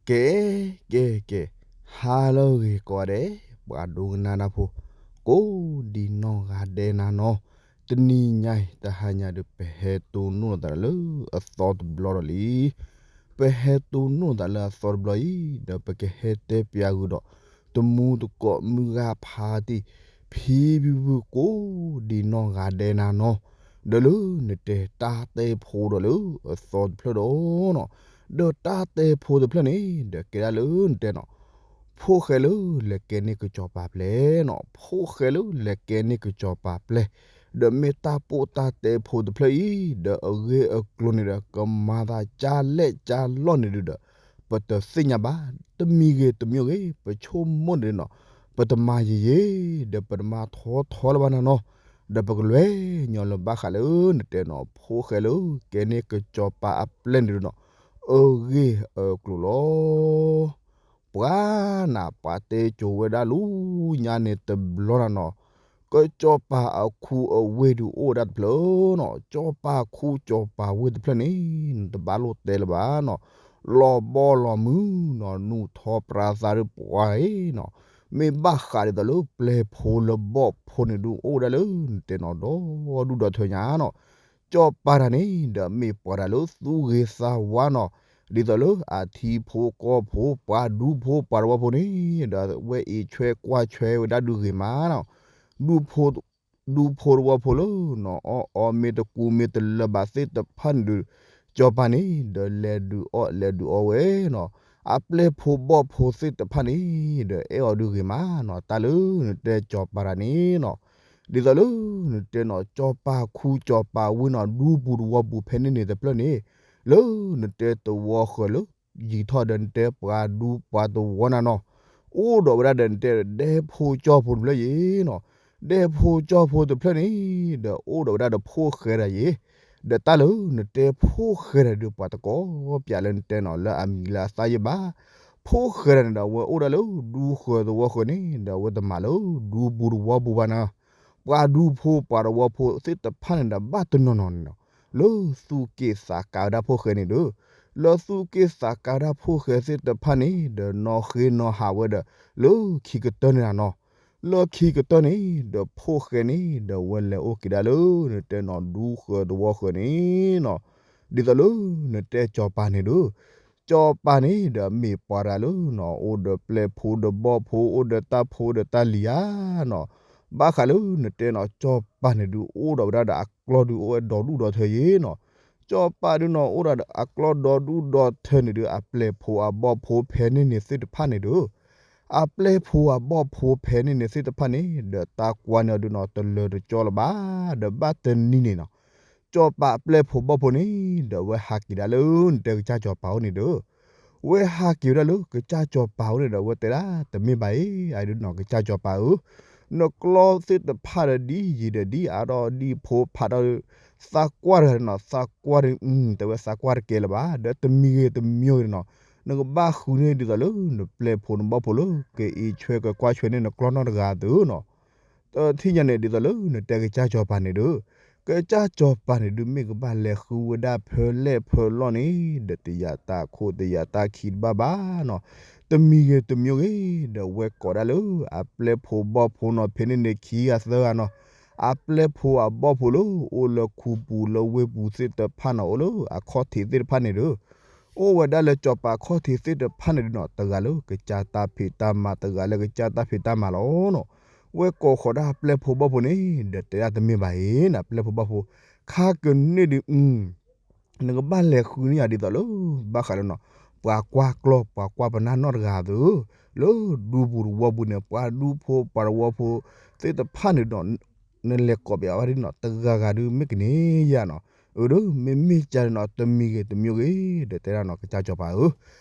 ကဲ ကဲ ကဲ, ဟါလၢအဂ့ၤကိးဂၤဒဲး, ပှၤဒိကနၣ်တၢ်ဖိ ကိးဒံနီၢ်ဂၤဒဲးနၤနီၤ, တနံၤညါအံၤ တဟါညါဒီး ပဟဲတိၢ်နီၣ်သးလၢအသီတဘျီဒီးလံ. ပဟဲတိၢ်နီၣ်သးလၢအသီတဘျီအံၤ ဒီးပကဟဲတဲပျးဃုာ်ဒီး တမူတကိးမုၢ်ဂၤဖးတံၢ် ဖံဖုဖု ကိးဒံနီၢ်ဂၤဒဲးနၤနီၤ, ဒီးလၢနတဲတၢ်တဲဖိဒီးလၢအသီတဖျၢၣ်ဒီးနီၤ, ဒီးတၢ်တဲဖိတဖျၢၣ်န့ၣ် ဒီးကဲဒၣ်လၢနတဲနီၤ, ဖိၣ်ဃဲလၢလဲၤကဲန့ၢ်ကစီၤပၤပျဲၢ်နီၤ, ဖိၣ်ဃဲလၢလဲၤကဲန့ၢ်ကစီၤပၤပျဲၢ်, ဒီးမ့ၢ်တၢ်ပိၢ်တၢ်တဲဖိတဖျၢၣ်အံၤ ဒီးအဂ့ၢ်အကျိၤန့ၣ်ဒီး ကမၤသးကၢ်လဲၣ်ကၢ်လီၢ်န့ၣ်ဒုးဒီး ပတသ့ၣ်ညါဘၣ်, တမံၤဂ့ၤတမံၤဂ့ၤ ပဆိကမိၣ်န့ၣ်နီၤ, ပတမၤယံာ်ယံာ် ဒီးပတမၤထီထီလၢၤဘၣ်နၤနီၤ, ဒီးပကလဲၤညီလၢဘၣ်ဃးလၢနတဲနီၤ ဖိၣ်ဃဲလၢကဲန့ၢ်ကစီၤပၤအပျဲၢ်န့ၣ်ဒုးနီၤ, အဂ့ၢ်အကျိၤလီၤ. ပှၤနၤ ပှၤတဲကိၤဝဲဒၣ်လၢညါန့ၣ်တဘျီနၤနီၤ, ကစီၤပၤအခူအဝ့ၢ်ဒုးအိၣ်ဝဲဒၣ်တဖျၢၣ်နီၤ, စီၤပၤခူစီၤပၤဝ့ၢ်တဖျၢၣ်န့ၣ် နတဘၣ်လိၣ်တဲလၢၤဘၣ်နီၤ, လီၤဘီလီၤမုၢ်နီၤ, နူၢ်ထီပြါသးဒီးပှၤအံၤနီၤ, မ့ၢ်ဘၣ်ဃးဒ်သိးလၢပျဲၢ်ဖိလၢဘီၣ်ဖိန့ၣ်ဒုးအိၣ်ဝဲဒၣ်လၢနတဲနီၤ ဒီဒူၣ်ဒီထၢညါနီၤ, စီၤပၤတၢ်န့ၣ် ဒီးမ့ၢ်ပှၤတၢ်လၢသူၣ်ဂ့ၤသးဝါနီၤ, ဒ်သိးလၢအထံဖိကီၢ်ဖိ ပှၤဒူဖိပှၤတဝီဖိန့ၣ် ဒီးဝဲအံးဆွဲကွၢ်ဆွဲဝဲဒၣ်ဒုးဂ့ၤမးနီၤ, ဒူဖိ ဒူဖိတဝီဖိလၢနီၤ အီၣ်အီမ့ၢ်တကူမ့ၢ်တလၢၤဘၣ်သ့ၣ်တဖၣ်န့ၣ်ဒုး စီၤပၤန့ၣ် ဒီးလဲၤဒုးအီၣ်လဲၤဒုးအီဝဲနီၤ, အပျဲၢ်ဖိဘီၣ်ဖိသ့ၣ်တဖၣ်န့ၣ် ဒီးအဲၣ်အီၤဒုးဂ့ၤမးနီၤ, တၢ်လၢနတဲစီၤပၤတၢ်န့ၣ်နီၤ, ဒ်သိးလၢနတဲနီၤ စီၤပၤခူစီၤပၤဝ့ၢ်နီၤ ဒူပူၤတဝီပူၤဖဲန့ၣ်န့ၣ်တဖျၢၣ်န့ၣ်, လၢနတဲတဝီဃၢၤလၢ ယံာ်ထီၣ်ဒီးနတဲပှၤဒူပှၤတဝီနၤနီၤ, အိၣ်ဒီးဝဲဒၣ်ဒီးနတဲဒဲဖိကၠီဖိတဖျၢၣ်ယံၤနီၤ, ဒဲဖိကၠီဖိတဖျၢၣ်န့ၣ် ဒီးအိၣ်ဒီးဝဲဒၣ်ဒီးဖိၣ်ဃဲတၢ်ယံၤ, ဒီးတၢ်လၢနတဲဖိၣ်ဃဲတၢ်ဒုးပှၤတကိးပျးလၢနတဲနီၤ လၢအမံၤလၢအသၣ်ယဲၢ်ဘၣ်, ဖိၣ်ဃဲတၢ်န့ၣ်ဒီးအဝဲအိၣ်ဒၣ်လၢဒူဃၢၤတဝီဃၢၤန့ၣ် ဒီးအဝဲတမၤလၢဒူပူၤတဝီပူၤဘၣ်နီၤ, ပှၤဒူဖိပှၤတဝီဖိသ့ၣ်တဖၣ်န့ၣ်ဒီးဘၣ်တနီၤနီၤန့ၣ်နီၤ, လၢသူၣ်က့ၣ်သးကါဝဲဒၣ်ဖိၣ်ဃဲန့ၣ်ဒီး, လၢသူၣ်က့ၣ်သးကါဝဲဒၣ်ဖိၣ်ဃဲသ့ၣ်တဖၣ်န့ၣ် ဒီးနီၣ်ဃ့နီၣ်ဟးဝဲဒီး လၢခံကတၢၢ်န့ၣ်နၤနီၤ, လၢခံကတၢၢ်န့ၣ် ဒီးဖိၣ်ဃဲန့ၣ် ဒီးဝဲလဲၤအိၣ်က့ၤဒၣ်လၢ နတဲနီၤဒူဃၢၤတဝီဃၢၤန့ၣ်နီၤ, ဒ်သိးလၢနတဲစီၤပၤန့ၣ်ဒီး စီၤပၤန့ၣ်ဒီးမ့ၢ်ပှၤတၢ်လၢနီၤ အိၣ်ဒီးပျဲၢ်ဖိဒီးဘီၣ်ဖိ အိၣ်ဒီးတၢ်ဖိဒီးတၢ်လံၤဧါနီၤ, ဘၣ်ဃးလၢနတဲနီၤ စီၤပၤန့ၣ်ဒုးအိၣ်ဒီးဝဲဒၣ်ဒီးအကျီၢ်ဒုးအိၣ်ဝဲဒီဒူၣ်ဒီထၢယံၤနီၤ, စီၤပၤဒုးနီၤ အိၣ်ဒီးအကျီၢ်ဒီဒူၣ်ဒီထၢန့ၣ်ဒုး အပျဲၢ်ဖိအဘီၣ်ဖိဖဲန့ၣ်န့ၣ်သ့ၣ်တဖၣ်န့ၣ်ဒီး အပျဲၢ်ဖိအဘီၣ်ဖိဖဲန့ၣ်န့ၣ်သ့ၣ်တဖၣ်န့ၣ် ဒီးတၢ်ကွၢ်န့ၢ်အီၤဒုးနီၤ တလၢတကၠီလၢၤဘၣ်, ဒီးဘၣ်တနံၤန့ၣ်နီၤ စီၤပၤအပျဲၢ်ဖိဘီၣ်ဖိန့ၣ် ဒီးဝဲဟးက့ၤဒၣ်လၢနတဲကစၢ်စီၤပၤအိၣ်န့ၣ်ဒီး, ဝဲဟးက့ၤဝဲဒၣ်လၢကစၢ်စီၤပၤအိၣ်န့ၣ်ဒီး ဝဲတဲဒၣ်တမ့ၢ်ဘၣ်အံၤ အဒုးနီၤ ကစၢ်စီၤပၤဧၢ, နကျီၢ်သ့ၣ်တဖၣ်ဒီးဒ်ယံၤဒီးဒ်အါထီၣ်ဒ်ဖိဖးထီၣ် သးကွၢ်တဂၤန့ၣ်နီၤ သးကွၢ်တ တဲဝဲသးကွၢ်တကဲလၢၤဘၣ်, ဒီးတမံၤဂ့ၤတမံၤဂ့ၤန့ၣ်နီၤ နကဘၣ်ဃုန့ၢ်ဒ်သိးလၢနပျဲၢ်ဖိနဘီၣ်ဖိလၢ ကအံးဆွဲကကွၢ်ဆွဲန့ၢ်နကျီၢ်နီတဂၤသုနီၤ, တထံၣ်ညါန့ၣ် ဒ်သိးလၢနတဲကစၢ်စီၤပၤန့ၣ်ဒီး, ကစၢ်စီၤပၤန့ၣ်ဒုး မ့ၢ်ကဘၣ်လဲၤဃုဝဲဒၣ်ဖၢလဲၣ်ဖၢလီၢ်န့ၣ် ဒီးတယာ်တၢ်ခိၣ်တယာ်တၢ်ခံတဘၣ်ဘၣ်နီၤ, တမံၤဂ့ၤတမံၤဂ့ၤ ဒီးဝဲကိးဒၣ်လၢ အပျဲၢ်ဖိဘီၣ်ဖိနီၤ ဖဲန့ၣ်န့ၣ်ခံဂၤသၢဂၤနီၤ, အပျဲၢ်ဖိအဘီၣ်ဖိလၢ အိၣ်လၢခူပူၤလၢဝ့ၢ်ပူၤသ့ၣ်တဖၣ်နီၤ အိၣ်လၢအခီၣ်ထံးသ့ၣ်တဖၣ်န့ၣ်ဒီး အိၣ်ဝဲဒၣ်လၢစီၤပၤအခီၣ်ထံးသ့ၣ်တဖၣ်န့ၣ်ဒုးနီၤ တဂၤလၢကစၢ်တၢ်ဖံးတၢ်မၤ တဂၤလၢကစၢ်တၢ်ဖံးတၢ်မၤလီၤနီၤ, ဝဲကိးဃီၤဒၣ်အပျဲၢ်ဖိဘီၣ်ဖိန့ၣ် ဒီးတဲဒၣ်တမ့ၢ်ဘၣ်အံၤနီၤ အပျဲၢ်ဖိဘီၣ်ဖိ ခါကန့ၢ်ဒုး နကဘၣ်လဲၤဃုန့ၢ်ယၤဒ်သိးလၢ ဘၣ်ဃးလၢနီၤ ပှၤကွၢ်ကျီၢ်ပှၤကွၢ်ပနၢ်နီတဂၤသု, လၢဒူပူၤတဝီပူၤန့ၣ် ပှၤဒူဖိပှၤတဝီဖိသ့ၣ်တဖၣ်န့ၣ်ဒီး နလဲၤကိးပယီၤဝဲဒၣ်နီၤ တဂၤဂၤဒုးမ့ၢ်ကန့ၢ်ယၤနီၤ, အၢ ဒီးမ့မ့ၢ်ကန့ၣ်နီၤ တမံၤဂ့ၤတမံၤဂ့ၤ ဒီးတဲဒၣ်နီၤ ကစၢ်စီၤပၤဧၢ,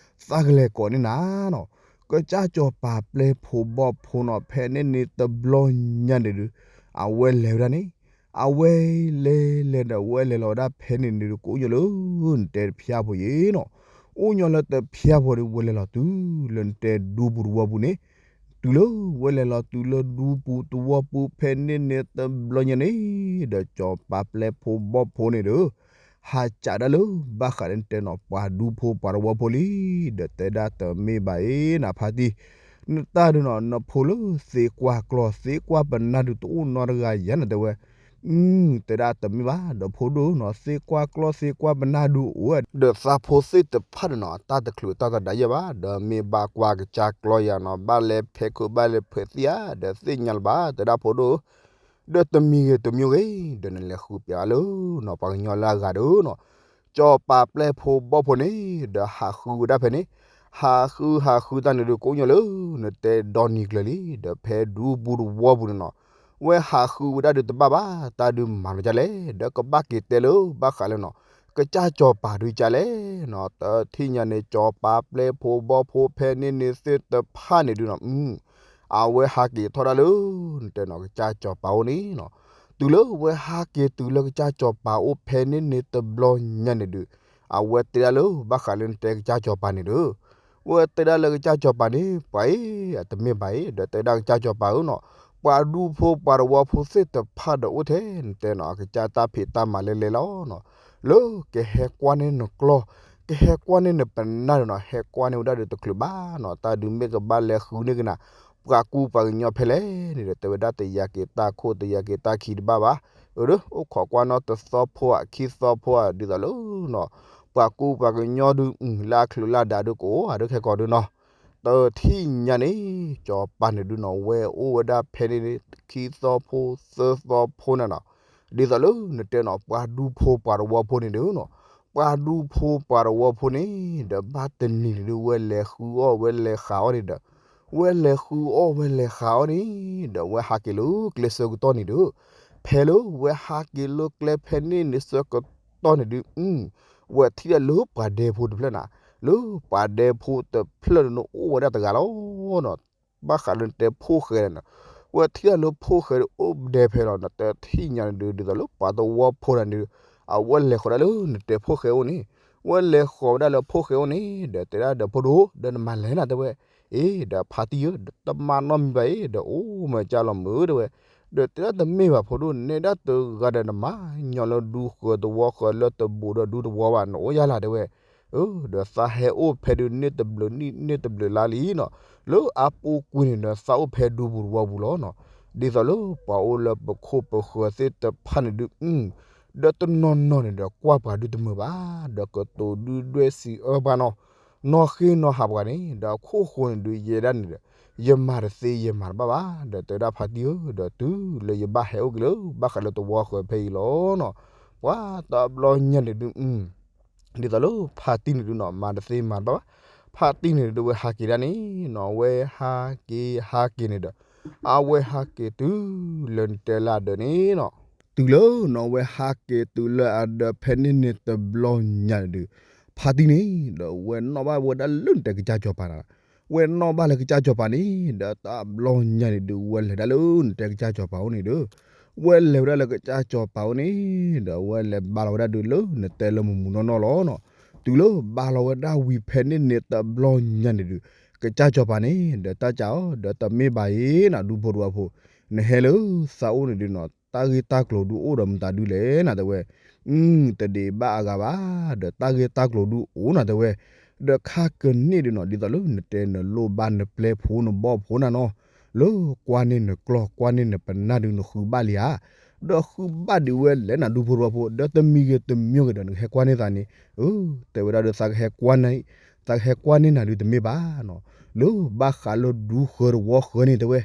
သးကလဲၤကိးန့ၢ်နၤနီၤ, ကစၢ်စီၤပၤပျဲၢ်ဖိဘီၣ်ဖိနီၤ ဖဲန့ၣ်န့ၣ်တဘျီညါန့ၣ်ဒုး အဝဲလဲၤဝဲဒၣ်န့ၣ် အဝဲလဲၤလဲၤဒီးဝဲလဲၤလီၤဝဲဒၣ်ဖဲန့ၣ်န့ၣ်ဒုး ကအိၣ်ညီလၢ နတဲတဖျါဖိယံၤနီၤ, အိၣ်ညီလၢတဖျါဖိဒီး ဝဲလဲၤလီၤတုၤလၢနတဲဒူပူၤတဝီပူၤန့ၣ်, တုၤလၢဝဲလဲၤလီၤတုၤလၢဒူပူၤတဝီပူၤဖဲန့ၣ်န့ၣ်တဘျီညါန့ၣ်, ဒီးစီၤပၤပျဲၢ်ဖိဘီၣ်ဖိန့ၣ်ဒီး ဟးစးဒၣ်လၢ ဘၣ်ဃးလၢနတဲနီၤ ပှၤဒူဖိပှၤတဝီဖိလံ, ဒီးတဲဒၣ်တမ့ၢ်ဘၣ်အံၤ နဖါတံၢ်, နတၢ်ဒုးနီၤ နဖိလၢသ့ကွၢ်ကျီၢ် သ့ကွၢ်ပနၢ်ဒုးတအိၣ်နီတဂၤယၤနီၤ တဲဝဲ အ တဲဒၣ်တမ့ၢ်ဘၣ် ဒီးဖိဒိၣ်နီၤ သ့ကွၢ်ကျီၢ်သ့ကွၢ်ပနၢ်ဒုးအိၣ်ဝဲ ဒီးသးဖိသ့ၣ်တဖၣ်န့ၣ်နီၤ အတၢ်တချုးတၢ်တဒါယဲၢ်ဘၣ် ဒီးမ့ၢ်ဘၣ်ကွၢ်ကစၢ်ကျီၢ်ယၤနီၤ ဘၣ်လဲၤဖဲးခိၣ်ဘၣ်လဲၤဖဲးသံဧါ ဒီးသ့ၣ်ညါလၢၤဘၣ် တဲဒၣ်ဖိဒိၣ်, ဒီးတမံၤဂ့ၤတမံၤဂ့ၤ ဒီးနလဲၤဃုပျးအါလၢနီၤ ပှၤကညီလၢအဂၤဒီးနီၤ စီၤပၤပျဲၢ်ဖိဘီၣ်ဖိန့ၣ် ဒီးဟးဃုဝဲဒၣ်ဖဲန့ၣ်, ဟးဃုဟးဃုတၢ်န့ၣ်ဒုးကိးညိၣ်လၢ နတဲဒီနံၤကျၢၤလံ, ဒီးဖဲဒူပူၤတဝီပူၤန့ၣ်နီၤ, ဝဲဟးဃုဝဲဒၣ်ဒုးတဘၣ်ဘၣ် တၢ်ဒုးမၤလီၤကလဲၣ်, ဒီးကဘၣ်က့ၤတဲလၢဘၣ်ဃးလၢနီၤ ကစၢ်စီၤပၤဒုးကလဲၣ်နီၤ, တထံၣ်ညါန့ၣ် စီၤပၤပျဲၢ်ဖိဘီၣ်ဖိဖဲန့ၣ်န့ၣ်သ့ၣ်တဖၣ်န့ၣ်ဒုးနီၤ အဝဲဟးက့ၤထီၣ်ဒၣ်လၢ နတဲနီၤ ကစၢ်စီၤပၤအိၣ်န့ၣ်နီၤ, တုၤလၢဝဲဟးက့ၤတုၤလၢကစၢ်စီၤပၤအိၣ်ဖဲန့ၣ်န့ၣ်တဘျီညါန့ၣ်ဒုး, အဝဲတဲဒၣ်လၢဘၣ်ဃးလၢနတဲကစၢ်စီၤပၤန့ၣ်ဒီး, ဝဲတဲဒၣ်လၢကစၢ်စီၤပၤန့ၣ် ပှၤအံၤ အတမ့ၢ်ဘၣ်အံၤ ဒီးတဲဒၣ်ကစၢ်စီၤပၤဧၢနီၤ, ပှၤဒူဖိပှၤတဝီဖိသ့ၣ်တဖၣ်ဒီးအိၣ်ထဲနတဲနီၤ အကစၢ်တၢ်ဖံးတၢ်မၤလဲၤလဲၤလီၤနီၤ, လၢကဟဲကွၢ်န့ၢ်နကျီၢ်, ကဟဲကွၢ်န့ၢ်နပနၢ်ဒီးနီၤ ဟဲကွၢ်န့ၢ်ဝဲဒၣ်ဒီးတချုးဘၣ်နီၤ, တၢ်ဒုးမ့ၢ်ကဘၣ်လဲၤဃုန့ၢ်ကနၤ ပှၤကူပှၤကညီဖဲလဲၣ်န့ၣ်ဒီး တဲဝဲဒၣ်တယၤက့ၤတၢ်ခိၣ် တယၤက့ၤတၢ်ခံတဘၣ်ဘၣ်, အၢ အိၣ်ခိးကွၢ်နီတသီဖိဧါ ခံသီဖိဧါ ဒ်သိးလၢနီၤ, ပှၤကူပှၤကညီဒုး လၢအချုးလၢဒၣ်ဒုးကအိၣ်ဧါ ဒုးခဲကီးဒုးနီၤ, တထံၣ်ညါန့ၣ် စီၤပၤန့ၣ်ဒုးနီၤ ဝဲအိၣ်ဝဲဒၣ်ဖဲန့ၣ် ခံသီဖိ သၢသီဖိန့ၣ်နီၤ, ဒ်သိးလၢနတဲနီၤ ပှၤဒူဖိပှၤတဝီဖိန့ၣ်ဒုးနီၤ, ပှၤဒူဖိပှၤတဝီဖိန့ၣ် ဒီးဘၣ်တနံၤန့ၣ်ဒုး ဝဲလဲၤဃုအီၣ်ဝဲလဲၤဃးအီၣ်န့ၣ်ဒီး, ဝဲလဲၤဃုအီၣ်ဝဲလဲၤဃးအီၣ်န့ၣ် ဒီးဝဲဟးက့ၤလၢကျဲဆၢကတီၢ်န့ၣ်ဒုး, ဖဲလၢဝဲဟးက့ၤလၢကျဲဖဲန့ၣ်န့ၣ်ဆၢကတီၢ်န့ၣ်ဒုး, ဝဲထံၣ်ဒၣ်လၢပှၤဒဲဖိတဖျၢၣ်နၤ, လၢပှၤဒဲဖိတဖျၢၣ်န့ၣ်အိၣ်ဝဲဒၣ်တဂၤလီၤနီၤ, ဘၣ်ဃးလၢနတဲဖိၣ်ဃဲန့ၣ်နီၤ, ဝဲထံၣ်ဒၣ်လၢဖိၣ်ဃဲအိၣ်ဒဲဖဲလီၤ နတဲထံၣ်ညါန့ၣ်ဒုး ဒ်သိးလၢပှၤတဝီဖိန့ၣ်ဒုး, အဝဲလဲၤဃီၤဒၣ်လၢနတဲဖိၣ်ဃဲအိၣ်န့ၣ်, ဝဲလဲၤဃီၤဝဲဒၣ်လၢဖိၣ်ဃဲအိၣ်န့ၣ် ဒီးတဲဒၣ်ဒီးဖိဒိၣ် ဒီးနမၤလဲၣ်နၤတဲဝဲ, အ့ ဒီးဖါတံၢ်ဧၢ တမၤနီတမံၤဘၣ်အံၤ ဒီးအိၣ်မၢကၢ်လီၤမုာ်တဲဝဲ, ဒီးတဲဒၣ်တမ့ၢ်ဘၣ်ဖိဒိၣ် နဲဒၣ်တဂၤဒီးနမၤ ညီလၢဒူဃၢၤတဝီဃၢၤလၢတဘူးဒီးဒူတဝီဘၣ် နအိၣ်ယါလၢ်တဲဝဲ, အၢ ဒီးသးဟဲအိၣ်ဖဲဒုးန့ၢ်တဘျုးနံၣ်န့ၢ်တဘျုးလါလံနီၤ, လၢအပူၤကွံာ်န့ၣ်ဒီးသးအိၣ်ဖဲဒူပူၤတဝီပူၤလီၤနီၤ, ဒ်သိးလၢပှၤအိၣ်လၢပခိၣ်ပဃၢၤသ့ၣ်တဖၣ်န့ၣ်ဒုး ဒီးတနီၤနီၤန့ၣ်ဒီးကွၢ်ပှၤဒုးတမုာ်ဘၣ်, ဒီးကတိၤဒုၣ်ဒွဲၣ်စံးအၢပှၤနီၤ, နီၢ်ဃ့နီၢ်ဟးပှၤန့ၣ် ဒီးခိၣ်ဃိန့ၣ်ဒုးယဲဒၣ်န့ၣ်ဒီး, ယမၤတသ့ယမၤတဘၣ်ဘၣ်, ဒီးတဲဒၣ်ဖါတံၢ်ဧၢ ဒီးတုၤလၢယဘၣ်ဟဲအိၣ်က့ၤလၢ ဘၣ်ဃးလၢတဝီဃၢၤဖဲအံၤလီၤနီၤ, ပှၤတဘျီညါန့ၣ်ဒုး ဒ်သိးလၢဖါတံၢ်န့ၣ်ဒုးနီၤ မၤတသ့မၤတဘၣ်ဘၣ်, ဖါတံၢ်န့ၣ်ဒုးဝဲဟးက့ၤဒၣ်န့ၣ်နီၤ ဝဲဟးက့ၤဟးက့ၤန့ၣ်ဒီး, အဝဲဟးက့ၤတုၤလၢနတဲလၢအဒၢးန့ၣ်နီၤ, တုၤလၢနီၤ ဝဲဟးက့ၤတုၤလၢအဒၢးဖဲန့ၣ်န့ၣ်တဘျီညါန့ၣ်ဒုး, ဖါတံၢ်န့ၣ် ဒီးဝဲနီၣ်ဘၣ်ဝဲဒၣ်လၢနတဲကစၢ်စီၤပၤနၤ, ဝဲနီၣ်ဘၣ်လၢကစၢ်စီၤပၤန့ၣ် ဒီးတဘျီညါန့ၣ်ဒုး ဝဲလဲၤဒၣ်လၢနတဲကစၢ်စီၤပၤအိၣ်န့ၣ်ဒီး, ဝဲလဲၤဝဲဒၣ်လၢကစၢ်စီၤပၤအိၣ်န့ၣ် ဒီးဝဲလဲၤဘါလီၤဝဲဒၣ်ဒုးလၢနတဲလၢမုၢ်မုၢ်နီၢ်နီၢ်လီၤနီၤ, တုၤလၢဘါလီၤဝဲဒၣ်ဝံၤဖဲန့ၣ်န့ၣ်တဘျီညါန့ၣ်ဒုး, ကစၢ်စီၤပၤန့ၣ် ဒီးတၢ်ကးအီၤ ဒီးတမ့ၢ်ဘၣ်အံၤနၤ ဒူဖိတဝီဖိ, နဟဲလၢသးအိၣ်န့ၣ်ဒုးနီၤ တၢ်ဂ့ၢ်တၢ်ကျိၤဒုးအိၣ်ဒီးမတၤဒုလဲၣ်နၤတဲဝဲ, အ တဒံးဘၣ်အဂၤဘၣ်, ဒီးတၢ်ဂ့ၢ်တၢ်ကျိၤဒုးအိၣ်နၤတဲဝဲ, ဒီးခါကန့ၢ်ဒုးနီၤ ဒ်သိးလၢနတဲနလိၣ်ဘၣ်နပျဲၢ်ဖိနဘီၣ်ဖိနၤနီၤ, လၢကွၢ်န့ၢ်နကျီၢ် ကွၢ်န့ၢ်နပနၢ်ဒုးနဃုဘၣ်လံဧါ, ဒီးဃုဘၣ်ဒုးဝဲလဲၣ်နၤ ဒူဖိတဝီဖိ ဒီးတမံၤဂ့ၤတမံၤဂ့ၤဒီး နကဟဲကွၢ်န့ၢ်သးန့ၣ်, အ တဲဝဲဒၣ်ဒီး သးကဟဲကွၢ်န့ၢ်နၤဒုးတမ့ၢ်ဘၣ်နီၤ, လၢဘၣ်ဃးလၢဒူဃၢၤတဝီဃၢၤန့ၣ်တဲဝဲ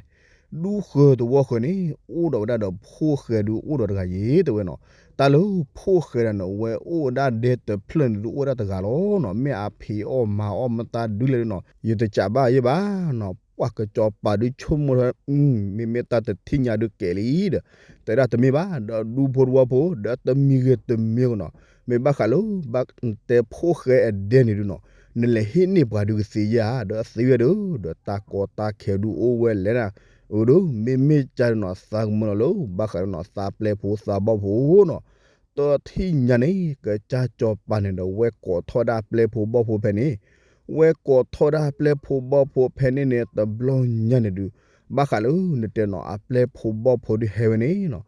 ဒူဃၢၤတဝီဃၢၤန့ၣ် အိၣ်ဒီးဝဲဒၣ်ဒီးဖိၣ်ဃဲဒုးအိၣ်ဒီးတဂၤယ့ၤတဲဝဲနီၤ, တၢ်လၢဖိၣ်ဃဲဒၣ်န့ၣ် ဝဲအိၣ်ဝဲဒၣ်ဒဲတဖျၢၣ်န့ၣ်ဒုးအိၣ်ဝဲဒၣ်တဂၤလီၤနီၤ, မ့ၢ်အဖံးအီၣ်မၤအီၣ်မတၤဒုလဲၣ်နီၤ ယတကးဘၣ်ယဲဘၣ်နီၤ, ပှၤကစီၤပၤဒုးဆိကမိၣ်ထီၣ် မ့မ့ၢ်တၢ်တထံၣ်ညါဒုးကဲးလံဒီး, တဲဒၣ်တမ့ၢ်ဘၣ် ဒီးဒူဖိတဝီဖိ ဒီးတမံၤဂ့ၤတမံၤဂ့ၤနီၤ, မ့ၢ်ဘၣ်ဃးလၢ ဘၣ်တဲဖိၣ်ဃဲအဒဲန့ၣ်ဒုးနီၤ, နလဲၤဟ့ၣ်န့ၢ်ပှၤဒုးကသ့ဧါ, ဒီးသ့ဝဲဒၣ်ဒီး တၢ်ကီတၢ်ခဲဒုးအိၣ်ဝဲလဲၣ်နၤ, အၢ ဒီးမ့မ့ၢ်ကၢ်နီၤ သးကမၢလီၤလၢ ဘၣ်ဃးဒီးနီၤ သးပျဲၢ်ဖိသးဘီၣ်ဖိနီၤ, တထံၣ်ညါန့ၣ် ကစၢ်စီၤပၤန့ၣ်ဒီး ဝဲကိးထီၣ်ဒၣ်ပျဲၢ်ဖိဘီၣ်ဖိဖဲန့ၣ်, ဝဲကိးထီၣ်ဒၣ်ပျဲၢ်ဖိဘီၣ်ဖိဖဲန့ၣ်န့ၣ် တဘျီညါန့ၣ်ဒုး, ဘၣ်ဃးလၢနတဲနီၤ အပျဲၢ်ဖိဘီၣ်ဖိဒုးဟဲဝဲန့ၣ်နီၤ,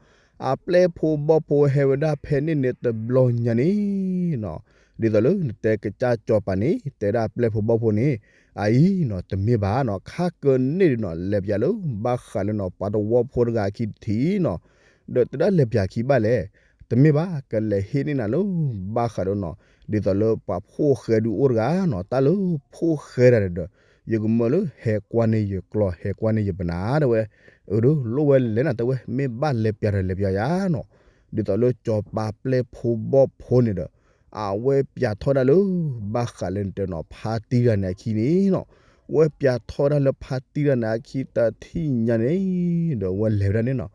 အပျဲၢ်ဖိဘီၣ်ဖိဟဲဝဲဒၣ်ဖဲန့ၣ်န့ၣ်တဘျီညါန့ၣ်နီၤ, ဒ်သိးလၢနတဲကစၢ်စီၤပၤန့ၣ် တဲဒၣ်အပျဲၢ်ဖိဘီၣ်ဖိန့ၣ် အအံၤနီၤ တမ့ၢ်ဘၣ်နီၤ, ခါကန့ၢ်ဒုးနီၤ လဲၤပၠးလၢ ဘၣ်ဃးလၢနီၤ ပှၤတဝီဖိတဂၤအခံတထံၣ်နီၤ, ဒီးတဲဒၣ်လဲၤပၠးခံဘၣ်လဲၣ်, တမ့ၢ်ဘၣ် ကလဲၤဟ့ၣ်န့ၢ်နၤလၢ ဘၣ်ဃးဒီးနီၤ ဒ်သိးလၢပှၤဖိၣ်ဃဲဒုးအိၣ်တဂၤနီၤ, တၢ်လၢဖိၣ်ဃဲတဂၤန့ၣ်ဒီး ယကမၢလၢဟဲကွၢ်န့ၢ်ယကျီၢ် ဟဲကွၢ်န့ၢ်ယပနၢ်တဲဝဲ, အၢ ဒိးလိၣ်ဝဲလဲၣ်နၤတဲဝဲ, မ့ၢ်ဘၣ်လဲၤပၠးဒီးလဲၤပၠးယၤနီၤ, ဒ်သိးလၢစီၤပၤပျဲၢ်ဖိဘီၣ်ဖိန့ၣ်ဒီး အဝဲပၠးထီၣ်ဒၣ်လၢ ဘၣ်ဃးလၢနတဲနီၤ ဖါတံၢ်တဂၤန့ၣ်အခံန့ၣ်နီၤ, ဝဲပၠးထီၣ်ဒၣ်လၢဖါတံၢ်တဂၤန့ၣ်အခံတထံၣ်ညါန့ၣ်, ဒီးဝဲလဲၤဝဲဒၣ်န့ၣ်နီၤ,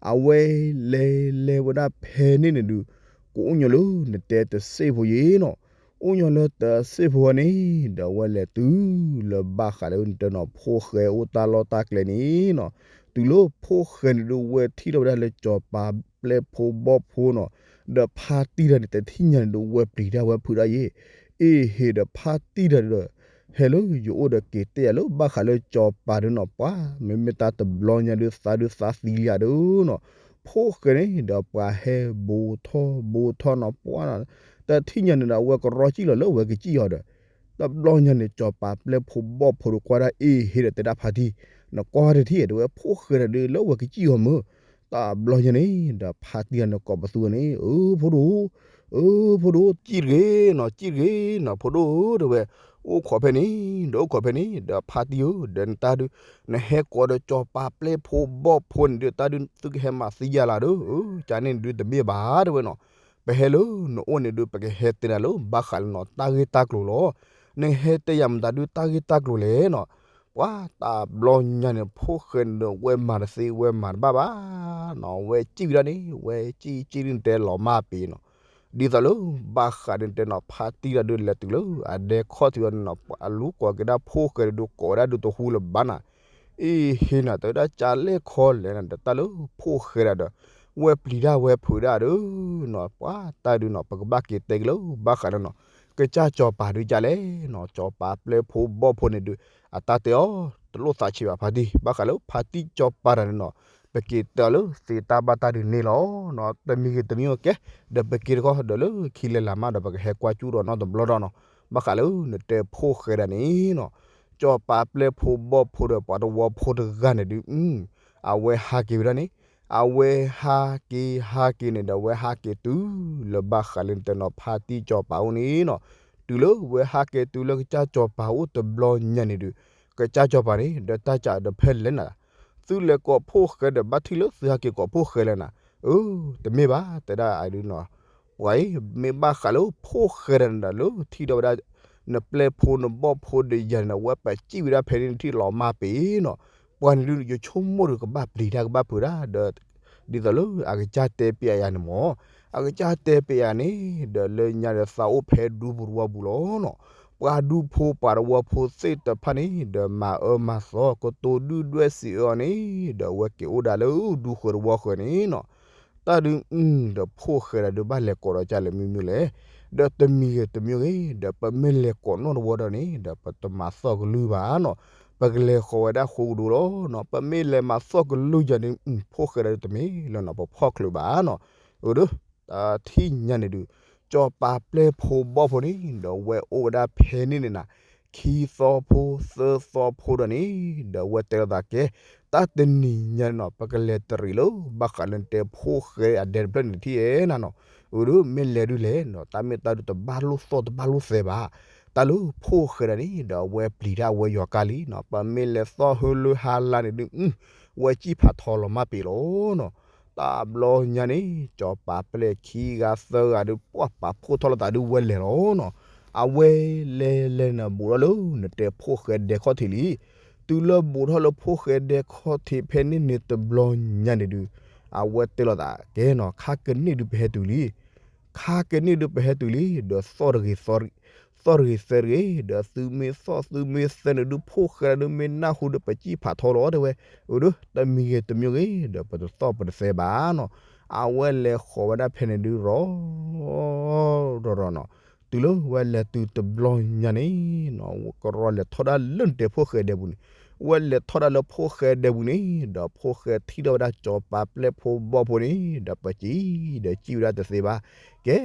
အဝဲလဲၤလဲၤဝဲဒၣ်ဖဲန့ၣ်န့ၣ်ဒုး ကအိၣ်ညီလၢနတဲတစ့ၢ်ဖိယ့ၣ်နီၤ, အိၣ်ညီလၢတစ့ၢ်ဖိန့ၣ် ဒီးဝဲလဲၤတုၤလၢဘၣ်ဃးလၢနတဲနီၤ ဖိၣ်ဃဲအိၣ်တၢ်လီၢ်တၢ်ကျဲန့ၣ်နီၤ, တုၤလၢဖိၣ်ဃဲန့ၣ်ဒုး ဝဲထံၣ်ထီၣ်ဝဲဒၣ်လၢစီၤပၤပျဲၢ်ဖိဘီၣ်ဖိနီၤ, ဒီးဖါတံၢ်တဂၤန့ၣ် တထံၣ်ညါန့ၣ်ဒုး ဝဲပျံၤတၢ်ဝဲဖုးတၢ်ယ့ၣ်, အ့ၣ်ဟ့ၣ်ဒီးဖါတံၢ်တဂၤဒီး ဟဲလၢယအိၣ်ဒီးက့ၤတဲယၤလၢ ဘၣ်ဃးလၢစီၤပၤဒုးနီၤ ပှၤ မ့မ့ၢ်တၢ်တဘျီညါဒုး သးဒုးသးသံလံဧါဒုးနီၤ, ဖိၣ်ဃဲန့ၣ်ဒီးပှၤဟဲဘူးထီၣ်ဘူးထီၣ်နီၤ ပှၤနီၤ, တထံၣ်ညါန့ၣ်ဒီး အဝဲကရီစံၣ်လီၤလၢအဝဲကစံၣ်အီၤဒီး တဘျီညါန့ၣ် စီၤပၤပျဲၢ်ဖိဘီၣ်ဖိဒီးကွၢ်ဒၣ်အ့ၣ်ဟ့ၣ်ဒီးတဲဒၣ်ဖါတံၢ်, နကွၢ်တထံၣ်တဲဝဲ ဖိၣ်ဃဲတဂၤဒုးလၢအဝဲကစံၣ်အီၤမုၢ်, တဘျီညါန့ၣ် ဒီးဖါတံၢ်တဂၤန့ၣ်ကိးပသူန့ၣ် အၢ ဖိဒိၣ် အၢ ဖိဒိၣ် စံၣ်တဂ့ၤနီၤ စံၣ်တဂ့ၤနီၤ ဖိဒိၣ်ဧၢ တဲဝဲ, အိၣ်ခိးဖဲန့ၣ် ဒီးအိၣ်ခိးဖဲန့ၣ် ဒီးဖါတံၢ်ဧၢ ဒီးနတၢ်ဒုး နဟဲကိးဒီးစီၤပၤပျဲၢ်ဖိဘီၣ်ဖိန့ၣ်ဒုး တၢ်ဒုးသုကဟဲမၤသံယၤလၢ်ဒီး ကန့ၣ်ဒုးတမ့ၢ်ဘၣ်တဲဝဲနီၤ, ပဟဲလၢနအိၣ်န့ၣ်ဒုး ပကဟဲတဲနၤလၢ ဘၣ်ဃးလၢနီၤ တၢ်ဂ့ၢ်တၢ်ကျိၤလီၤ, နဟဲတဲယၤမတၤဒုးတၢ်ဂ့ၢ်တၢ်ကျိၤလဲၣ်နီၤ, ပှၤတဘျီညါန့ၣ် ဖိၣ်ဃဲန့ၣ်ဒီး ဝဲမၤတသ့ ဝဲမၤတဘၣ်ဘၣ်နီၤ, ဝဲစံၣ်ဝံၤဒၣ်န့ၣ် ဝဲစံၣ်စံၣ်ဒုးနတဲလီၤမၢ်ပ့ၤနီၤ, ဒ်သိးလၢ ဘၣ်ဃးဒုးနတဲနီၤ ဖါတံၢ်တဂၤဒုးလဲၤတုၤလၢ အဒဲခီၣ်ထံးဝဲန့ၣ်နီၤ အလူၤကိးက့ၤဒၣ်ဖိၣ်ဃဲဒုး ကိးဝဲဒၣ်ဒုးတဟူလၢၤဘၣ်နၤ, အ့ၣ်ဟ့ၣ်နၤ တဲဝဲဒၣ်ကလဲၣ်ခီလဲၣ်နၤ ဒီးတၢ်လၢဖိၣ်ဃဲဒၣ်ဒီး ဝဲပျံၤတၢ်ဝဲဖုးဒၣ်ဒီးနီၤ, ပှၤတၢ်ဒုးနီၤ ပကဘၣ်က့ၤတဲက့ၤလၢ ဘၣ်ဃးလၢနီၤ ကစၢ်စီၤပၤဒုးကလဲၣ်နီၤ, စီၤပၤပျဲၢ်ဖိဘီၣ်ဖိန့ၣ်ဒုး အတၢ်တဲအီၤ တလိၣ်သးဆံးဘၣ်ဖါတံၢ်, ဘၣ်ဃးလၢဖါတံၢ်စီၤပၤတဂၤန့ၣ်နီၤ ပက့ၤတဲအီၤလၢသ့တၢ်ဘၣ်တၢ်ဒုးန့ၣ်လီၤ, တမံၤဂ့ၤတမံၤဂ့ၤကဲ, ဒီးပက့ၤတခီ ဒီးလၢခံလဲၤလၢ်မးဒီး ပကဟဲကွၢ်ကၠူၣ်ဒီးနီတဘျီဒီးနီၤ, ဘၣ်ဃးလၢနတဲဖိၣ်ဃဲဒၣ်န့ၣ်နီၤ, စီၤပၤပျဲၢ်ဖိဘီၣ်ဖိဒီးပှၤတဝီဖိတဂၤန့ၣ်ဒုး အဝဲဟးက့ၤဝဲဒၣ်န့ၣ်, အဝဲဟးက့ၤဟးက့ၤန့ၣ်ဒီး အဝဲဟးက့ၤတုၤလၢဘၣ်ဃးလၢနတဲနီၤ ဖါတံၢ်စီၤပၤအိၣ်န့ၣ်နီၤ, တုၤလၢဝဲဟးက့ၤတုၤလၢကစၢ်စီၤပၤအိၣ်တဘျီညါန့ၣ်ဒုး, ကစၢ်စီၤပၤန့ၣ် ဒီးတၢ်ကးဒီးဖဲလဲၣ်နၤ, သုလဲၤကိးဖိၣ်ဃဲဒီး ဘၣ်ထံၣ်လၢသုဟးက့ၤကိးဖိၣ်ဃဲလဲၣ်နၤ, အၢ တမ့ၢ်ဘၣ် တဲဒၣ်အဒုးနီၤ, ပှၤအံၤ မ့ၢ်ဘၣ်ဃးလၢဖိၣ်ဃဲဒီးနၤဒီး လၢထံၣ်ဒီးဝဲဒၣ် နပျဲၢ်ဖိနဘီၣ်ဖိဒီးယၤန့ၣ်ဒီး အဝဲပစံၣ်ဝဲဒၣ်ဖဲန့ၣ်ထံၣ်လီၤမၢ်ပ့ၤနီၤ, ပှၤန့ၣ်ဒုး ယဆိကမိၣ်ဒီးကဘၣ်ပျံၤတၢ်ကဘၣ်ဖုးတၢ်ဒီး ဒ်သိးလၢအကစၢ်တဲပျးယၤန့ၣ်မ့ၢ်, အကစၢ်တဲပျးယၤန့ၣ် ဒီးလၢညါဒီးသးအိၣ်ဖဲဒူပူၤတဝီပူၤလီၤနီၤ, ပှၤဒူဖိပှၤတဝီဖိသ့ၣ်တဖၣ်န့ၣ် ဒီးမၤအၢမၤသီ ကတိၤဒုၣ်ဒွဲၣ်စံးအၢအီၤန့ၣ် ဒီးအဝဲက့ၤအိၣ်ဒၣ်လၢဒူဃၢၤတဝီဃၢၤန့ၣ်နီၤ, တၢ်ဒုး အု ဒီးဖိၣ်ဃဲဒၣ်ဒုးဘၣ်လဲၤကိးဒီးကၢ်လဲၣ်မ့ၢ်မ့ၢ်လဲၣ်, ဒီးတမံၤဂ့ၤတမံၤဂ့ၤ ဒီးပမ့ၢ်လဲၤကိးနီၢ်တဝီဒီးန့ၣ် ဒီးပတမၤသီၣ်ကလုၢ်ဘၣ်နီၤ, ပကလဲၤဃီၤဝဲဒၣ်ဃိကဒိလီၤနီၤ, ပမ့ၢ်လဲၤမၤသီၣ်ကလုၢ်ယၤန့ၣ် အု ဖိၣ်ဃဲဒၣ်ဒုးတမ့ၢ်လၢနီၤ ပဖီၣ်ချုးဘၣ်နီၤ, အၢ ဒီး တထံၣ်ညါန့ၣ်ဒုး စီၤပၤပျဲၢ်ဖိဘီၣ်ဖိန့ၣ် ဒီးဝဲအိၣ်ဝဲဒၣ်ဖဲန့ၣ်န့ၣ်နၤ, ခံသီဖိသၢသီဖိဒီးန့ၣ် ဒီးဝဲတဲလိာ်သးကဲ, တၢ်တနံၤညါန့ၣ်နီၤ ပကလဲၤတရံးလၢ ဘၣ်ဃးလၢနတဲဖိၣ်ဃဲအဒဲတဖျၢၣ်န့ၣ်တထံၣ်ဧဲနၤနီၤ, အၢ ဒီးမ့ၢ်လဲၤဒုးလဲၣ်နီၤ တၢ်မ့ၢ်တၢ်ဒုးတဘၣ်လိၣ်သီၣ်တဘၣ်လိၣ်သဲဘၣ်, တၢ်လၢဖိၣ်ဃဲဒၣ်န့ၣ် ဒီးအဝဲပျံၤတၢ်ဝဲယွၤကါလံနီၤ, ပမ့ၢ်လဲၤသီၣ်ဟၢလၢဟါလါန့ၣ်ဒုး အု ဝဲစံၣ်ဖးထီလီၤမၢ်ပ့ၤလီၤနီၤ, တဘျီညါန့ၣ် စီၤပၤပျဲၢ်ခံဂၤသၢဂၤဒုး ပှၤပာ်ဖှိၣ်ထီၣ်လိာ်သးဒုးဝဲလဲၤလီၤနီၤ, အဝဲလဲၤလဲၤန့ၣ် ဘူးထီၣ်လၢနတဲဖိၣ်ဃဲဒဲခီၣ်ထံးလံ, တုၤလၢဘူးထီၣ်လၢဖိၣ်ဃဲဒဲခီၣ်ထံးဖဲန့ၣ်န့ၣ်တဘျီညါန့ၣ်ဒုး, အဝဲတဲလိာ်သးကဲနီၤ ခါကန့ၢ်ဒုးပဟဲတုၤလံ ခါကန့ၢ်ဒုးပဟဲတုၤလံ ဒီးသီၣ်တဂ့ၤ သီၣ်တဂ့ၤသဲတဂ့ၤ ဒီးသုမ့ၢ်သီၣ်သုမ့ၢ်သဲန့ၣ်ဒုး ဖိၣ်ဃဲဒၣ်ဒုးမ့ၢ်နၢ်ဟူဒီးပစံၣ်ဖးထီလီၤတဲဝဲ, အၢ ဒီးတမံၤဂ့ၤတမံၤဂ့ၤ ဒီးပတသီၣ်ပတသဲဘၣ်နီၤ, အဝဲလဲၤဃီၤဝဲဒၣ်ဖဲန့ၣ်ဒုးရီၤ ရီၤရီၤနီၤ, တုၤလၢဝဲလဲၤတုၤတဘျီညါန့ၣ်နီၤ ကရီလဲၤထီၣ်ဒၣ်လၢနတဲဖိၣ်ဃဲဒဲပူၤန့ၣ်, ဝဲလဲၤထီၣ်ဒၣ်လၢဖိၣ်ဃဲဒဲပူၤန့ၣ် ဒီးဖိၣ်ဃဲထံၣ်ထီၣ်ဝဲဒၣ်စီၤပၤပျဲၢ်ဖိဘီၣ်ဖိန့ၣ် ဒီးပစံၣ် ဒီးစံၣ်ဝဲဒၣ်တသ့ဘၣ်. ကဲ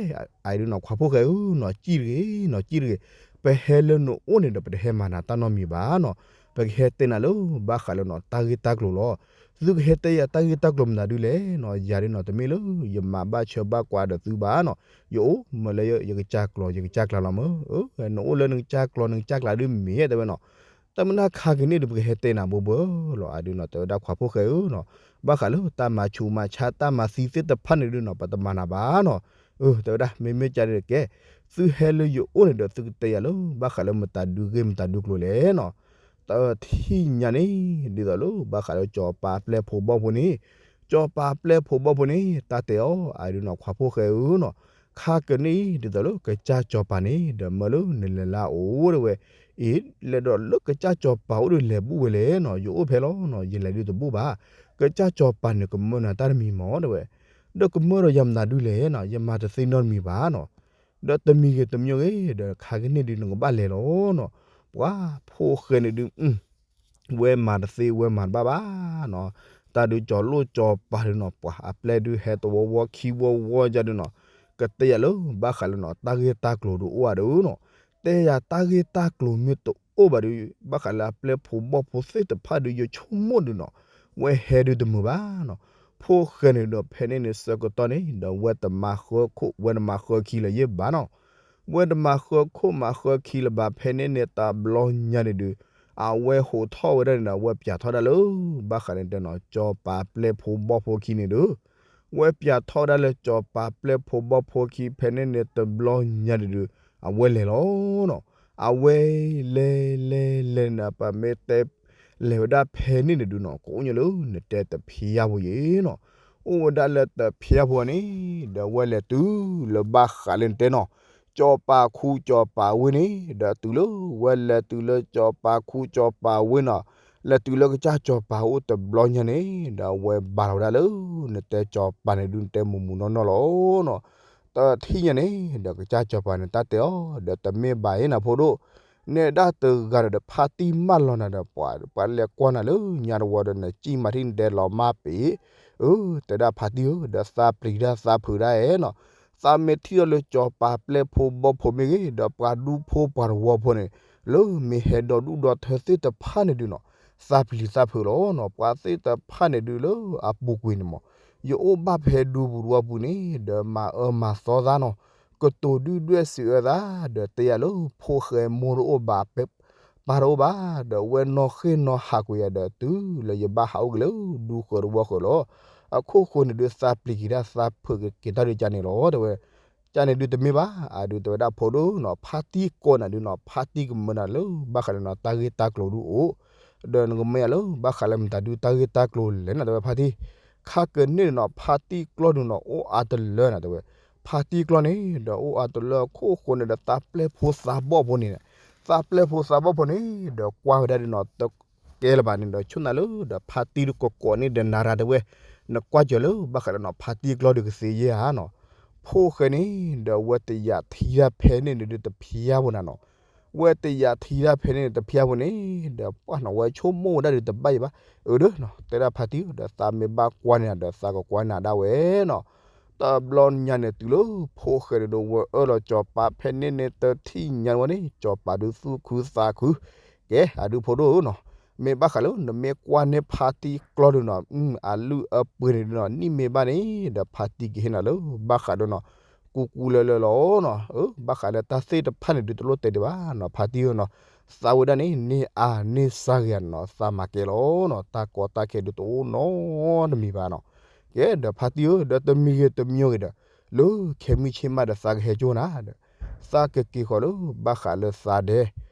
အဒုးနီၤ ခွါဖိၣ်ဃဲဧၢနီၤ, စံၣ်တဂ့ၤ, နီၤ စံၣ်တဂ့ၤ. ပဟဲလၢနအိၣ်န့ၣ်ဒီး ပတဟဲမၤနၤတၢ်နီတမံၤဘၣ်နီၤ. ပကဟဲတဲနၤလၢ ဘၣ်ဃးလၢနီၤ တၢ်ဂ့ၢ်တၢ်ကျိၤလီၤ. သုကဟဲတဲယၤတၢ်ဂ့ၢ်တၢ်ကျိၤမနုၤဒုလဲၣ်နီၤ, ယၤဒုးနီၤ တမ့ၢ်လၢ ယမၤဘၣ်ဆၢဘၣ်ကွၢ်ဒီးသုဘၣ်နီၤ. ယအိၣ်မ့ၢ်လၢယကစၢ်ကျိၤ ယကစၢ်ကျါလီၤမ့ၢ်, နအိၣ်လၢနကစၢ်ကျိၤ နကစၢ်ကျါဒုးမ့ၢ် တဲဝဲနီၤ. တၢ်မနုၤခါက့ၤန့ၣ်ဒီး ပကဟဲတဲနၤဘိဘိလီၤ. အဒုးနီၤ တဲဝဲဒၣ်ခွါဖိၣ်ဃဲဧၢနီၤ, ဘၣ်ဃးလၢတၢ်မၤဆူးမၤဆါ တၢ်မၤသံသ့ၣ်တဖၣ်န့ၣ်ဒုးနီၤ ပတမၤနၤဘၣ်နီၤ. တဲဝဲဒၣ် မ့မ့ၢ်ကန့ၣ်ကဲ, သုဟဲလၢယအိၣ်န့ၣ်ဒီး သုကတဲယၤလၢ ဘၣ်ဃးလၢမတၤဒုးဂ့ၢ်မတၤဒုးကျိၤလဲၣ်နီၤ. တထံၣ်ညါန့ၣ် ဒ်သိးလၢ ဘၣ်ဃးလၢစီၤပၤပျဲၢ်ဖိဘီၣ်ဖိန့ၣ်, စီၤပၤပျဲၢ်ဖိဘီၣ်ဖိန့ၣ် တၢ်တဲအီၤ အဒုးနီၤ ခွါဖိၣ်ဃဲဧၢနီၤ, ခါက့ၤန့ၣ် ဒ်သိးလၢကစၢ်စီၤပၤန့ၣ် ဒီးမၢလၢနလဲၤလၢအအိၣ်တဲဝဲ, အ့ လဲၤဒီးလၢကစၢ်စီၤပၤအိၣ်ဒီးလဲၤဘူၣ်ဝဲလဲၣ်နီၤ, ယအိၣ်ဖဲလီၤနီၤ, ယလဲၤဒုးတဘူၣ်ဘၣ်. ကစၢ်စီၤပၤန့ၣ် ကမၢနၤတၢ်တမံၤမ့ၢ်တဲဝဲ, ဒီးကမၢဒီးယၤမတၤဒုးလဲၣ်နီၤ, ယမၤတသ့နီတမံၤဘၣ်နီၤ. ဒီးတမံၤဂ့ၤတမံၤဂ့ၤ ဒီးခါက့ၤန့ၣ်ဒုး နကဘၣ်လဲၤလီၤနီၤ. ပှၤဖိၣ်ဃဲန့ၣ်ဒုး ဝဲမၤတသ့ ဝဲမၤတဘၣ်ဘၣ်နီၤ. တၢ်ဒုးစီၤလိၣ်စီၤပၤဒုးနီၤ ပှၤအပျဲၢ်ဒုးဟဲတဝီဝီခံဝီဝီယၤဒုးနီၤ, ကတဲယၤလၢ ဘၣ်ဃးလၢနီၤ တၢ်ဂ့ၢ်တၢ်ကျိၤဒုးအိၣ်ဧါဒုးနီၤ. တဲယၤတၢ်ဂ့ၢ်တၢ်ကျိၤမ့ၢ်တအိၣ်ဘၣ်ဒုး ဘၣ်ဃးလၢအပျဲၢ်ဖိဘီၣ်ဖိသ့ၣ်တဖၣ်ဒုး ယဆိကမိၣ်ဒုးနီၤ, ဝဲဟဲဒုးတမုာ်ဘၣ်နီၤ. ဖိၣ်ဃဲန့ၣ်ဒီး ဖဲန့ၣ်န့ၣ်ဆၢကတီၢ်န့ၣ် ဒီးဝဲတမၤဃၢခိၣ် ဝဲတမၤဃၢခံလၢၤယဲၢ်ဘၣ်နီၤ. ဝဲတမၤဃၢခိၣ်မၤဃၢခံလၢၤဘၣ် ဖဲန့ၣ်န့ၣ်တဘျီညါန့ၣ်ဒုး, အဝဲဟိးထီၣ်ဝဲဒၣ်န့ၣ်ဒီး အဝဲပၠးထီၣ်ဒၣ်လၢ ဘၣ်ဃးန့ၣ်တဲနီၤ စီၤပၤပျဲၢ်ဖိဘီၣ်ဖိခံန့ၣ်ဒုး, ဝဲပၠးထီၣ်ဝဲဒၣ်လၢစီၤပၤပျဲၢ်ဖိဘီၣ်ဖိခံ ဖဲန့ၣ်န့ၣ်တဘျီညါန့ၣ်ဒုး, အဝဲလဲၤလီၤနီၤ. အဝဲလဲၤလဲၤလဲၤန့ၣ် ပမ့ၢ်တဲ လဲၤဝဲဒၣ်ဖဲန့ၣ်န့ၣ်ဒုးနီၤ ကအိၣ်ညါလၢနတဲတဖျါဖိယဲၢ်နီၤ. အိၣ်ဝဲဒၣ်လၢတဖျါဖိန့ၣ် ဒီးဝဲလဲၤတုၤလၢဘၣ်ဃးလၢနတဲနီၤ စီၤပၤခူစီၤပၤဝ့ၢ်န့ၣ် ဒီးတုၤလၢဝဲလဲၤတုၤလၢစီၤပၤခူစီၤပၤဝ့ၢ်နီၤ, လဲၤတုၤလၢကစၢ်စီၤပၤအိၣ်တဘျီညါန့ၣ် ဒီးဝဲဘၣ်လီၤဝဲဒၣ်လၢ နတဲစီၤပၤန့ၣ်ဒုး နတဲမုာ်မုာ်နီၢ်နီၢ်လီၤနီၤ. တထံၣ်ညါန့ၣ် ဒီးကစၢ်စီၤပၤန့ၣ် တၢ်တဲအီၤ ဒီးတမ့ၢ်ဘၣ်အံၤနၤဖိဒိၣ်, နဲဒၣ်တဂၤဒီး ဖါတံၢ်မၢလီၤနၤဒီး ပှၤ ပှၤလဲၤကွၢ်နၤလၢညါတဝီဒီး နစံၣ်မၤထံၣ်နတဲလီၤမၢ်ပ့ၤ, အၢ တဲဒၣ်ဖါတံၢ်ဧၢ ဒီးသးပျံၤတၢ်သးဖုးတၢ်အဲၣ်နီၤ, သးမ့ၢ်ထံၣ်ထီၣ်လၢစီၤပၤပျဲၢ်ဖိဘီၣ်ဖိမ့ၢ်ဂ့ၤ ဒီးပှၤဒူဖိပှၤတဝီဖိန့ၣ် လၢမ့ၢ်ဟဲဒီဒူၣ်ဒီထၢသ့ၣ်တဖၣ်န့ၣ်ဒုးနီၤ, သးပျံၤသးဖုးလီၤနီၤ. ပှၤသ့ၣ်တဖၣ်န့ၣ်ဒုးလၢအပူၤကွံာ်န့ၣ်မး ယအိၣ်ဘၣ်ဖဲဒူပူၤတဝီပူၤန့ၣ် ဒီးမၤအၢမၤသီသးနီၤ, ကတိၤဒုၣ်ဒွဲၣ်စံးအၢသး ဒီးတဲယၤလၢဖိၣ်ဃဲမိၢ်တအိၣ်ဘၣ် ပၢ်တအိၣ်ဘၣ်, ဒီးဝဲနီၢ်ဃ့ၢ်နီၢ်ဟးကွံာ်ယၤဒီးတုၤလၢယဘၣ်ဟးအိၣ်က့ၤလၢဒူဃၢၤတဝီဃၢၤလီၤ. အခိၣ်ဃိန့ၣ်ဒုးသးပျံၤက့ၤတၢ်သးဖုးက့ၤတၢ်ဒုးကန့ၣ်လီၤ တဲဝဲ. ကန့ၣ်ဒုးတမ့ၢ်ဘၣ် အဒုးတဲဝဲဒၣ်ဖိဒိၣ်နီၤ ဖါတံၢ်ကိးနၤဒုးနီၤ ဖါတံၢ်ကမၢနၤလၢ ဘၣ်ဃးလၢနီၤ တၢ်ဂ့ၢ်တၢ်ကျိၤဒုးအိၣ်, ဒီးနကမၢယၤလၢ ဘၣ်ဃးလၢမတၤဒုးတၢ်ဂ့ၢ်တၢ်ကျိၤလဲၣ်နီၤ တဲဝဲဖါတံၢ်, ခါကန့ၣ်နီၤ ဖါတံၢ်ကျီၢ်ဒုးနီၤ အိၣ်အါတလၢနီၤ တဲဝဲ, ဖါတံၢ်ကျီၢ်န့ၣ် ဒီးအိၣ်အါတလၢအခိၣ်ဃိန့ၣ်ဒီး သးပျဲၢ်ဖိသးဘီၣ်ဖိန့ၣ်, သးပျဲၢ်ဖိသးဘီၣ်ဖိန့ၣ် ဒီးကွၢ်ဝဲဒၣ်ဒုးနီၤ တကဲလၢၤဘၣ်န့ၣ်ဒီး ဆိၣ်နၤလၢဒီးဖါတံၢ်ဒုးကကိးန့ၣ်ဒီးနၤရၤတဲဝဲ, နကွၢ်စၢၤလၢ ဘၣ်ဃးလၢနီၤ ဖါတံၢ်ကျီၢ်ဒုးကသ့ယဲၢ်ဧါနီၤ, ဖိၣ်ဃဲန့ၣ် ဒီးဝဲတယာ်ထံတၢ်ဖဲန့ၣ်န့ၣ်ဒုးတဖျါဖိနၤနီၤ ဝဲတယာ်ထံတၢ်ဖဲန့ၣ်တဖျါဖိန့ၣ် ဒီးပှၢ်နီၤ ဝဲဆိကမိၣ်ဝဲဒၣ်ဒုးတဘၣ်ယံၤဘၣ်, အၢဒုးနီၤ တဲဒၣ်ဖါတံၢ်ဧၢ ဒီးသးမ့ၢ်ဘၣ်ကွၢ်န့ၣ်ဒီး သးကကွၢ်န့ၢ်ဒၣ်ဝဲနီၤ. တဘျီညါန့ၣ်တုၤလၢ ဖိၣ်ဃဲန့ၣ်ဒီးဝဲအၢၣ်လီၤစီၤပၤဖဲန့ၣ်န့ၣ်တထံၣ်ညါဝဲန့ၣ် စီၤပၤဒုးသူၣ်ခုသးခု, ကဲ အဒုးဖိဒိၣ်ဧၢနီၤ, မ့ၢ်ဘၣ်ဃးလၢနမ့ၢ်ကွၢ်န့ၢ်ဖါတံၢ်ကျီၢ်ဒုးနီၤ အလုၢ်အပှ့ၤန့ၣ်ဒုးနီၤ နံၣ်မ့ၢ်ဘၣ်န့ၣ် ဒီးဖါတံၢ်ကဟ့ၣ်နၤလၢ ဘၣ်ဃးဒုးနီၤ ကူကူလၢလၢလီၤနီၤ, ဘၣ်ဃးလၢတၢ်သ့ၣ်တဖၣ်န့ၣ်ဒုးတလိၣ်တဲဒံးဘၣ်နီၤ ဖါတံၢ်ဧၢနီၤ, သးဝဲဒၣ်န့ၣ် န့ၢ်အါန့ၢ်စါဂ့ၤနီၤ သးမၤကဲလီၤနီၤ တၢ်ကီတၢ်ခဲဒုးတအိၣ်နီတမံၤဘၣ်နီၤ, ကဲ ဒီးဖါတံၢ်ဧၢ ဒီးတမံၤဂ့ၤတမံၤဂ့ၤဒီး လၢခဲမုၢ်ဆ့ၣ်မးဒီးသးကဟဲကၠိနၤဒီး သးကက့ၤဃီၤလၢဘၣ်ဃးလၢသးဒဲ,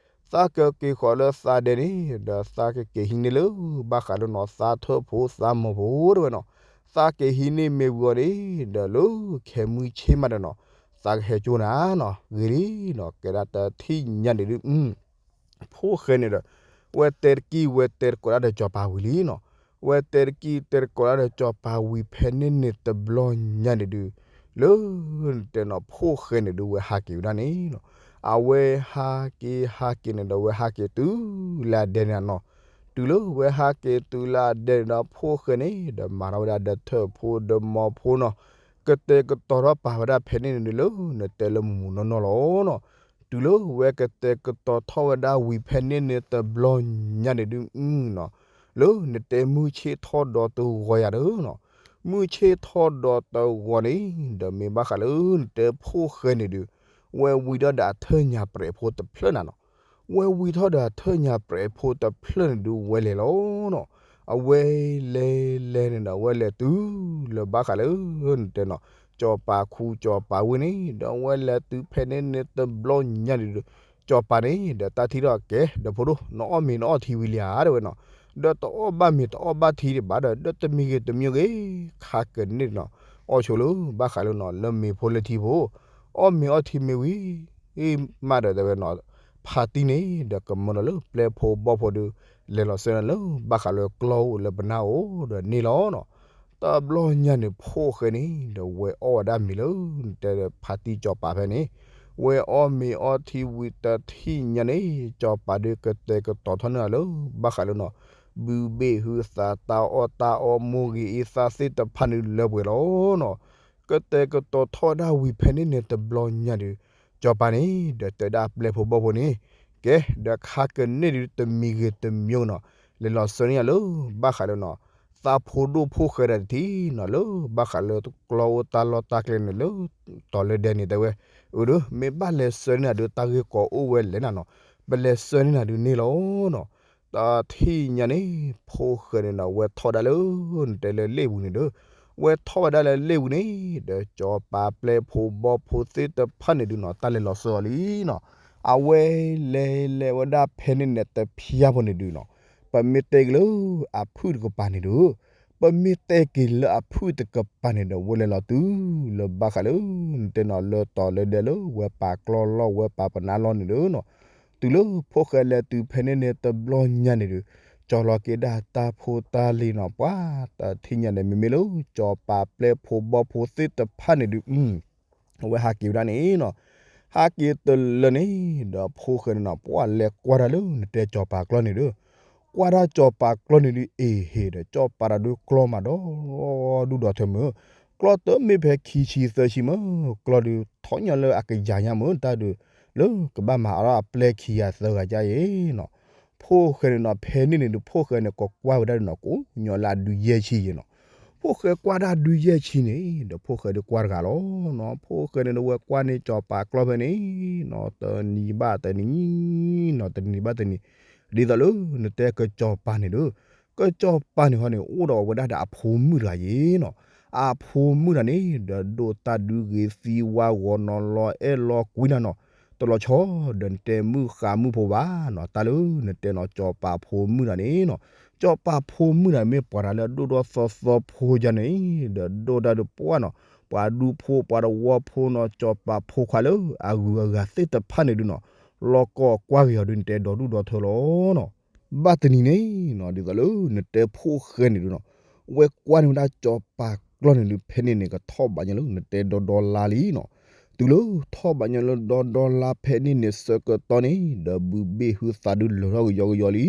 သးကက့ၤဃီၤလၢသးဒဲန့ၣ် ဒီးသးကက့ၤဟံးန့ၢ်လၢ ဘၣ်ဃးလၢနီၤ သးထၢၣ်ဖိသးမီၤဖိတဲဝဲနီၤ, သးက့ၤဟံးန့ၢ်မ့ၢ်ဝံၤအီၤန့ၣ် ဒီးလၢခဲမုၢ်ဆ့ၣ်မးဒီးနီၤ သးကဟဲကၠိနၤနီၤ ဂ့ၤလံနီၤ, ကဲဒၣ်တထံၣ်ညါန့ၣ်ဒုး ဖိၣ်ဃဲန့ၣ်ဒီး ဝဲတဲတကံၢ်ဝဲတဲတကိးဒၣ်ဒီးစီၤပၤဝံၤလံနီၤ, ဝဲတဲတကံၢ်တဲတကိးဒၣ်ဒီးစီၤပၤဝံၤ ဖဲန့ၣ်န့ၣ်တဘျီညါန့ၣ်ဒုး လၢ တဲနီၤ ဖိၣ်ဃဲန့ၣ်ဒုး ဝဲဟးက့ၤဝဲဒၣ်န့ၣ်နီၤ, အဝဲဟးက့ၤဟးက့ၤန့ၣ်ဒီး ဝဲဟးက့ၤတုၤလၢအဒဲန့ၣ်နီၤ, တုၤလၢဝဲဟးက့ၤတုၤလၢအဒဲန့ၣ်ဒီး ဖိၣ်ဃဲန့ၣ်ဒီး မၤထီၣ်ဝဲဒၣ်ဒီးထၢၣ်ဖိဒီးမီၤဖိနီၤ, ကတဲာ်ကတီၤထီၣ်ပာ်ဝဲဒၣ်ဖဲန့ၣ်န့ၣ်လၢ နတဲလၢမူၤမူၤနီၢ်နီၢ်လီၤနီၤ. တုၤလၢဝဲကတဲာ်ကတီၤထီၣ်ဝဲဒၣ်ဝံၤဖဲန့ၣ်န့ၣ်တဘျီညါန့ၣ်ဒုးနီၤ, လၢနတဲမုၢ်ဆ့ၣ်ထီၣ်ဒီးတဂီၤယၤဒီးနီၤ, မုၢ်ဆ့ၣ်ထီၣ်ဒီးတဂီၤန့ၣ် ဒီးမ့ၢ်ဘၣ်ဃးလၢနတဲဖိၣ်ဃဲန့ၣ်ဒုး ဝဲဝံၤထီၣ်ဒီးအထၢၣ်ညါပြဲးဖိတဖျၢၣ်နၤနီၤ. ဝဲဝံၤထီၣ်ဒီးအထၢၣ်ညါပြဲးဖိတဖျၢၣ်န့ၣ်ဒုး ဝဲလဲၤလီၤနီၤ. အဝဲလဲၤလဲၤန့ၣ်ဒီး အဝဲလဲၤတုၤလၢဘၣ်ဃးလၢ နတဲနီၤ ကၠီၤပၤခူကၠီၤပၤဝ့ၢ်န့ၣ် ဒီးအဝဲလဲၤတုၤဖဲန့ၣ်န့ၣ်တဘျီညါန့ၣ်ဒုး ကၠီၤပၤန့ၣ်ဒီး တၢ်ထံၣ်ထီၣ်ကဲ ဒီးဖိဒိၣ် နအီၣ်မ့ၤနအီထံဝံၤလံဧါ တဲဝဲနီၤ. ဒီးတအီၣ်ဘၣ်မ့ၤတအီၣ်ဘၣ်ထံဒံးဘၣ်ဒီး ဒီးတမံၤဂ့ၤတမံၤဂ့ၤ ခါကန့ၣ်နီၤ အီၣ်ဆိလၢဘၣ်ဃးလၢနီၤ လၢမ့ၤဖိလၢထံဖိ အီၣ်မ့ၤအီထံမ့ၤဝံၤ မးဒီးတဲဝဲနီၤ ဖါတံၢ်န့ၣ်ဒီးကမၢလီၤလၢပျဲၢ်ဖိဘီၣ်ဖိဒုး လဲၤလီၤဆၢန့ၣ်လၢဘၣ်ဃးလၢကျီအိၣ်လၢပနၢ်အိၣ်ဒီးန့ၣ်လီၤနီၤ. တဘျီညါန့ၣ် ဖိၣ်ဃဲန့ၣ်ဒီး ဝဲအီၣ်ဝဲဒၣ်မ့ၤလၢ နတဲဖါတံၢ်ကၠီၤပၤဖဲန့ၣ် ဝဲအီၣ်မ့ၤအီထံဝံၤတထံၣ်ညါန့ၣ် ကၠီၤပၤဒုးကတဲာ်ကတီၤထီၣ်န့ၢ်အီၤလၢ ဘၣ်ဃးလၢနီၤ ဘုဘ့ၣ်ဟုသး တၢ်အီၣ်တၢ်အီ မိၢ်ဂ့ၤအ့သၣ်သ့ၣ်တဖၣ်န့ၣ်လၢပှဲၤလီၤနီၤ. ကတဲာ်ကတီၤထီၣ်ဝဲဒၣ်ဝံၤဖဲန့ၣ်န့ၣ်တဘျီညါဒုး ကၠီၤပၤန့ၣ်ဒီးတဲဒၣ်ပျဲၢ်ဖိဘီၣ်ဖိန့ၣ် ကဲ ဒီးခါကန့ၣ်ဒုးတမံၤဂ့ၤတမံၤနီၤ လဲၤလီၤဆၢန့ၢ်ယၤလၢ ဘၣ်ဃးလၢနီၤ သးဖိဒိၣ်ဖိၣ်ဃဲဒီးတထံၣ်နီၤ လၢဘၣ်ဃးလၢကျီအိၣ်တၢ်လီၢ်တၢ်ကျဲန့ၣ်လၢ တီၤလၢဒဲန့ၣ်တဲဝဲ အၢဒီး မ့ၢ်ဘၣ်လဲၤဆၢန့ၢ်နၤဒုး တၢ်ဂ့ၢ်ကီအိၣ်ဝဲလဲၣ်နၤနီၤ ပလဲၤဆၢန့ၢ်နၤဒုးန့ၣ်လီၤနီၤ. တထံၣ်ညါန့ၣ် ဖိၣ်ဃဲန့ၣ်နီၤ ဝဲထီၣ်ဝဲဒၣ်လၢ နတဲလၢလ့ၣ်ပူၤန့ၣ်ဒီး ဝဲထီၣ်ဝဲဒၣ်လၢလ့ၣ်ပူၤန့ၣ် ဒီးကၠီၤပၤပျဲၢ်ဖိဘီၣ်ဖိသ့ၣ်တဖၣ်န့ၣ်ဒုးနီၤ တၢ်လဲၤလီၤဆၢအီၤလံနီၤ. အဝဲလဲၤလဲၤဝဲဒၣ်ဖဲန့ၣ်န့ၣ် တဖျါဖိန့ၣ်ဒုးနီၤ ပမ့ၢ်တဲက့ၤလၢအဖုၣ်တကပၤန့ၣ်ဒုး ပမ့ၢ်တဲက့ၤလၢအဖုၣ်တကပၤန့ၣ်ဒီး ဝဲလဲၤလီၤတုၤလၢဘၣ်ဃးလၢ နတဲနီၤ လၢတီၤလၢဒဲလၢ ဝဲပာ်ကျီလီၢ် ဝဲပာ်ပနါလီၢ်န့ၣ်ဒုးနီၤ. တုၤလၢဖိၣ်ဃဲလဲၤတုၤဖဲန့ၣ်န့ၣ်တဘျီညါန့ၣ်ဒုး ကၠီၤလီၤက့ၤဒၣ်တၢ်ဖိတၢ်လံၤနီၤ ပှၤတထံၣ်ညါန့ၣ် မ့မ့ၢ်လၢ ကၠီၤပၤပျဲၢ်ဖိဘီၣ်ဖိသ့ၣ်တဖၣ်န့ၣ်ဒုး အဝဲဟးက့ၤဝဲဒၣ်န့ၣ်နီၤ. ဟးက့ၤတလၢန့ၣ် ဒီးဖိၣ်ဃဲန့ၣ်နီၤ ပှၤလဲၤကွၢ်တၢ်လၢ နတဲကၠီၤပၤကျီန့ၣ်ဒီး ကွၢ်တၢ်ကၠီၤပၤကျီန့ၣ်ဒုး အ့ၣ်ဟ့ၣ်ဒီး ကၠီၤပၤတၢ်ဒုးကျီမးဒီး ဒူၣ်ဒီထၢမုၢ် ကျီတမ့ၢ်ဖဲခံဆံသၢဆံမၢ ကျီဒုးထီၣ်ညီလၢအကယၤညါမၢ တၢ်ဒုး လၢကဘၣ်မၤအါထီၣ်အပျဲၢ်ခံဂၤသၢဂၤကါအံၤနီၤ. ဖိၣ်ဃဲန့ၣ်နီၤ ဖဲန့ၣ်န့ၣ်ဒုး ဖိၣ်ဃဲန့ၣ် ကကွၢ်ဝဲဒၣ်ဒုးနီၤ ကိးညီလၢအဒုးယဲၢ်ဆံယဲၢ်နီၤ. ဖိၣ်ဃဲကွၢ်ဒၣ်ဒုးယဲၢ်ဆံန့ၣ် ဒီးဖိၣ်ဃဲဒုးကွၢ်တဂၤလီၤနီၤ. ဖိၣ်ဃဲန့ၣ်ဒီး ဝဲကွၢ်န့ၢ်ကၠီၤပၤကျီဖဲန့ၣ်နီၤ တနံၤဘၣ်တနံၤနီၤ တနံၤဘၣ်တနံၤ ဒ်သိးလၢနတဲကစီၤပၤန့ၣ်ဒီး ကစီၤပၤန့ၣ်ဟီန့ၣ် အိၣ်ဒီးဝဲဒၣ်ဒီးအဖိမုၣ်တဂၤယဲနီၤ. အဖိမုၣ်တဂၤန့ၣ် ဒီးဒိၣ်တၢ်ဒုးဂ့ၤသံဝါဂီၤနီၤ လီၤအဲၣ်လီၤကွံနၤနီၤ တလီၤဆီ ဒီးနတဲမုၣ်ဃါမုၣ်ဖိဘၣ်နီၤ. တၢ်လၢနတဲနီၤ ကစီၤပၤဖိမုၣ်တဂၤန့ၣ်နီၤ ကစီၤပၤဖိမုၣ်တဂၤန့ၣ် မ့ၢ်ပှၤတဂၤလၢအဒိၣ်ဒီးသီသီဖိယါန့ၣ် ဒီးဒိၣ်တၢ်ဒုးပှၢ်နီၤ ပှၤဒူဖိပှၤတဝီဖိနီၤ ကစီၤပၤဖိခွါလၢအဂုၤအဂၤသ့ၣ်တဖၣ်န့ၣ်ဒုးနီၤ လီၤကီၢ်ကွၢ်က့ၤအီၤဒုး နတဲဒီဒူၣ်ဒီထၢလီၤနီၤ. ဘၣ်တနံၤန့ၣ်နီၤ ဒ်သိးလၢနတဲဖိၣ်ဃဲန့ၣ်ဒုးနီၤ ဝဲကွၢ်န့ၢ်ဝဲဒၣ်ကစီၤပၤကျီန့ၣ်ဒုး ဖဲန့ၣ်န့ၣ် ကထီၣ်ဘးညီလၢနတဲဒီဒီလါလံနီၤ. တုၤလၢထီၣ်ဘးညီလၢဒီဒီလါဖဲန့ၣ်န့ၣ် ဆၢကတီၢ်န့ၣ် ဒီးဘုဘ့ၣ်ဟုသးဒုးလၢာ်ထီၣ်ကယီကယီလံ.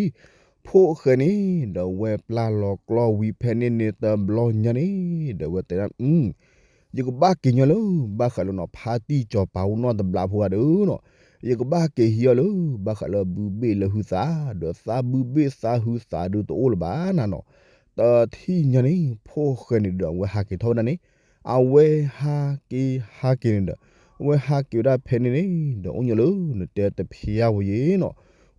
ဖိၣ်ဃဲန့ၣ် ဒီးဝဲပျၢ်လီၤကျီဝံၤဖဲန့ၣ်န့ၣ်တဘျီညါန့ၣ် ဒီးဝဲတဲဒၣ် ယကဘၣ်က့ၤညီလၢ ဘၣ်ဃးလၢနီၤ ဖါတံၢ်ကစီၤပၤအိၣ်နီတဘျီဖိဂၤဒီးနီၤ ယကဘၣ်က့ၤဟံးအီၤလၢ ဘၣ်ဃးလၢဘုဘ့ၣ်လၢဟုသး ဒီးသးဘုဘ့ၣ်သးဟုသးဒုးတအိၣ်လၢၤဘၣ်နၤနီၤ. တထံၣ်ညါန့ၣ် ဖိၣ်ဃဲန့ၣ်ဒီး အဝဲဟးက့ၤထီၣ်ဝဲဒၣ်န့ၣ် အဝဲဟးက့ၤဟးက့ၤန့ၣ်ဒီး အဝဲဟးက့ၤဝဲဒၣ်ဖဲန့ၣ်န့ၣ် ဒီးအိၣ်ညီလၢနတဲတဖျါဖိယဲနီၤ.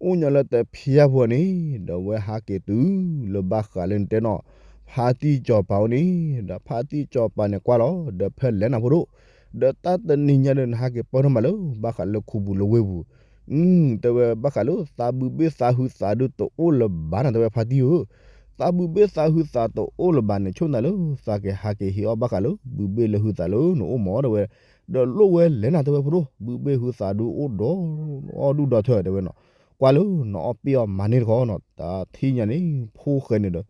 အိၣ်ညီလၢတဖျါဖိန့ၣ် ဒီးအဝဲဟးက့ၤတုၤလၢဘၣ်ဃးလၢနတဲနီၤ ဖါတံၢ်ကစီၤပၤအိၣ်န့ၣ် ဒီးဖါတံၢ်ကစီၤပၤန့ၣ်ကွၢ်လီၤ ဒီးဖဲလဲၣ်နၤဖိဒိၣ် ဒီးတၢ်တနံၤညါဒီး နဟးက့ၤပၢၢ်ထီၣ်မးလၢ ဘၣ်ဃးလၢခူပူၤလၢဝ့ၢ်ပူၤ တဲဝဲ ဘၣ်ဃးလၢသးဘုဘ့ၣ်သးဟုသးဒုးတအိၣ်လၢၤဘၣ်နၤ တဲဝဲဖါတံၢ်ဧၢ, သးဘုဘ့ၣ်သးဟုသးတအိၣ်လၢၤဘၣ်န့ၣ် ဆိၣ်နၤလၢသးက့ၤဟးက့ၤဟံးအီၣ်ဘၣ်ဃးလၢ ဘုဘ့ၣ်လၢဟုသးလၢနအိၣ်မး တဲဝဲ, ဒီးလိၣ်ဝဲလဲၣ်နၤ တဲဝဲဖိဒိၣ်, ဘုဘ့ၣ်ဟုသးဒုးအိၣ်ဒီး အီၣ်ဒူၣ်ဒီထၢ တဲဝဲနီၤ, ကွၢ်လၢနအီၣ်ပ့ၣ်အီၣ်မၤန့ၢ်တခီနီၤ, တထံၣ်ညါန့ၣ် ဖိၣ်ဃဲန့ၣ်ဒီး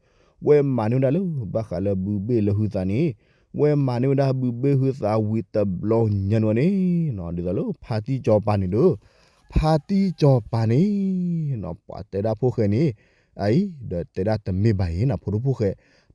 ဝဲမၤန့ၢ်ဝဲဒၣ်လၢ ဘၣ်ဃးလၢဘုဘ့ၣ်လၢဟုသးန့ၣ် ဝဲမၤန့ၢ်ဝဲဒၣ်ဘုဘ့ၣ်ဟုသးဝံၤတဘျီညါန့ၣ်န့ၣ်, ဒ်သိးလၢဖါတံၢ်စီၤပၤန့ၣ်ဒီး, ဖါတံၢ်စီၤပၤန့ၣ် ပှၤတဲဒၣ်ဖိၣ်ဃဲန့ၣ် အအံၤ ဒီးတဲဒၣ်တမ့ၢ်ဘၣ်အံၤနီၤ ဖိဒိၣ်ဖိၣ်ဃဲ,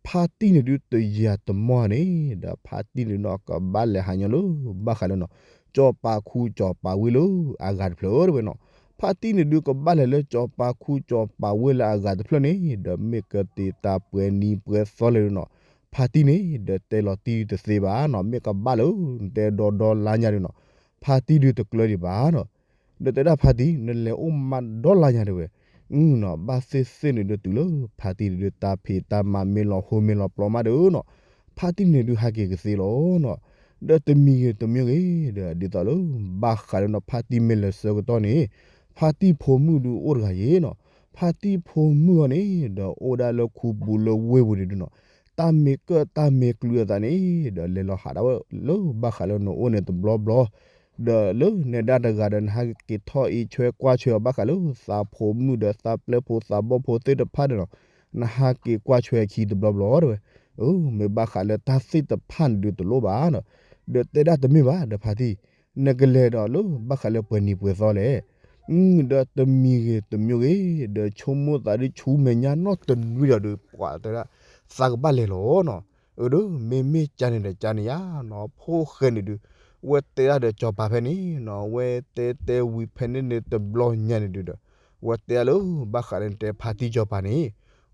ဖါတံၢ်န့ၣ်ဒုးတယာ်တမီၢ်န့ၣ် ဒီးဖါတံၢ်န့ၣ်နီၤ ကဘၣ်လဲၤဟးညီလၢ ဘၣ်ဃးလၢနီၤ ကၠီၤပၤခူကၠီၤပၤဝ့ၢ်လၢအဂၤတဖျၢၣ် တဲဝဲနီၤ. ဖါတံၢ်န့ၣ်ဒုးကဘၣ်လဲၤလၢကၠီၤပၤခူကၠီၤပၤဝ့ၢ်လၢအဂၤတဖျၢၣ်န့ၣ် ဒီးမ့ၢ်ကတ့ၤတၢ်ပှဲၤနံၤပှဲၤသီလဲၣ်နီၤ ဖါတံၢ်န့ၣ် ဒီးတဲလီၤတံၢ်တသ့ဘၣ်နီၤ မ့ၢ်ကဘၣ်လၢ နတဲဒီဒီလါညါဒုးနီၤ ဖါတံၢ်ဒုးတကျၢဒံးဘၣ်နီၤ. ဒီးတဲဒၣ်ဖါတံၢ် နလဲၤအိၣ်မးဒီလါညါတဲဝဲ, နီၤ ဘၣ်သ့ၣ်သ့ၣ်န့ၣ်ဒုးတုၤလၢ ဖါတံၢ်န့ၣ်ဒုးတၢ်ဖံးတၢ်မၤမ့ၢ်လီၤဟိမ့ၢ်လီၤပျီမးဒီးနီၤ ဖါတံၢ်န့ၣ်ဒုးဟးက့ၤကသ့လီၤနီၤ. ဒီးတမံၤဂ့ၤတမံၤဂ့ၤ ဒီးဒ်သိးလၢ ဘၣ်ဃးလၢနီၤ ဖါတံၢ်မ့ၢ်လဲၤဆၢကတီၢ်န့ၣ် ဖါတံၢ်ဖိမုၣ်ဒုးအိၣ်တဂၤယ့ၤနီၤ. ဖါတံၢ်ဖိမုၣ်အီၤန့ၣ် ဒီးအိၣ်ဒၣ်လၢခူပူၤလၢဝ့ၢ်ပူၤန့ၣ်ဒုးနီၤ တၢ်မ့ၢ်ကၢၣ်တၢ်မ့ၢ်ကျုၤအသးန့ၣ် ဒီးလဲၤလီၤဟးဒၣ်ဝဲလၢဘၣ်ဃးလၢနအိၣ်န့ၣ်တဘျီဘျီ ဒီးလၢနဲဒၣ်တဂၤဒီး နဟးက့ၤထီၣ်အံးဆွဲကွၢ်ဆွဲအီၤဘၣ်ဃးလၢ သးဖိမုၣ်ဒီးသးပျဲၢ်ဖိသးဘီၣ်ဖိသ့ၣ်တဖၣ်ဒီးနီၤ နဟးက့ၤကွၢ်ဆွဲအခံတဘျီဘျီတဲဝဲ. မ့ၢ်ဘၣ်ဃးလၢတၢ်သ့ၣ်တဖၣ်န့ၣ်ဒုးတလိၣ်ဘၣ်နီၤ. ဒီးတဲဒၣ်တမ့ၢ်ဘၣ်ဒီးဖါတံၢ် နကလဲၤဒီးလၢဘၣ်ဃးလၢပှဲၤနံၤပှဲၤသီလဲၣ်. ဒီးတမံၤဂ့ၤတမံၤဂ့ၤ ဒီးဆိကမိၣ်သးဒုးဆူမဲာ်ညါနီတနွံဒီးဒုး ပှၤတဲဒၣ် သးကဘၣ်လဲၤလီၤနီၤ. အၢ ဒီးမ့မ့ၢ်ကန့ၣ်ဒီးကန့ၣ်ယါနီၤ ဖိၣ်ဃဲန့ၣ်ဒုး ဝဲတဲဒၣ်ဒီးကၠီၤပၤဖဲန့ၣ်နီၤ ဝဲတဲတဲဝံၤဖဲန့ၣ်န့ၣ်တဘျီညါန့ၣ်ဒုးဒီး ဝဲတဲလၢဘၣ်ဃးလၢနတဲဖါတံၢ်ကၠီၤပၤန့ၣ်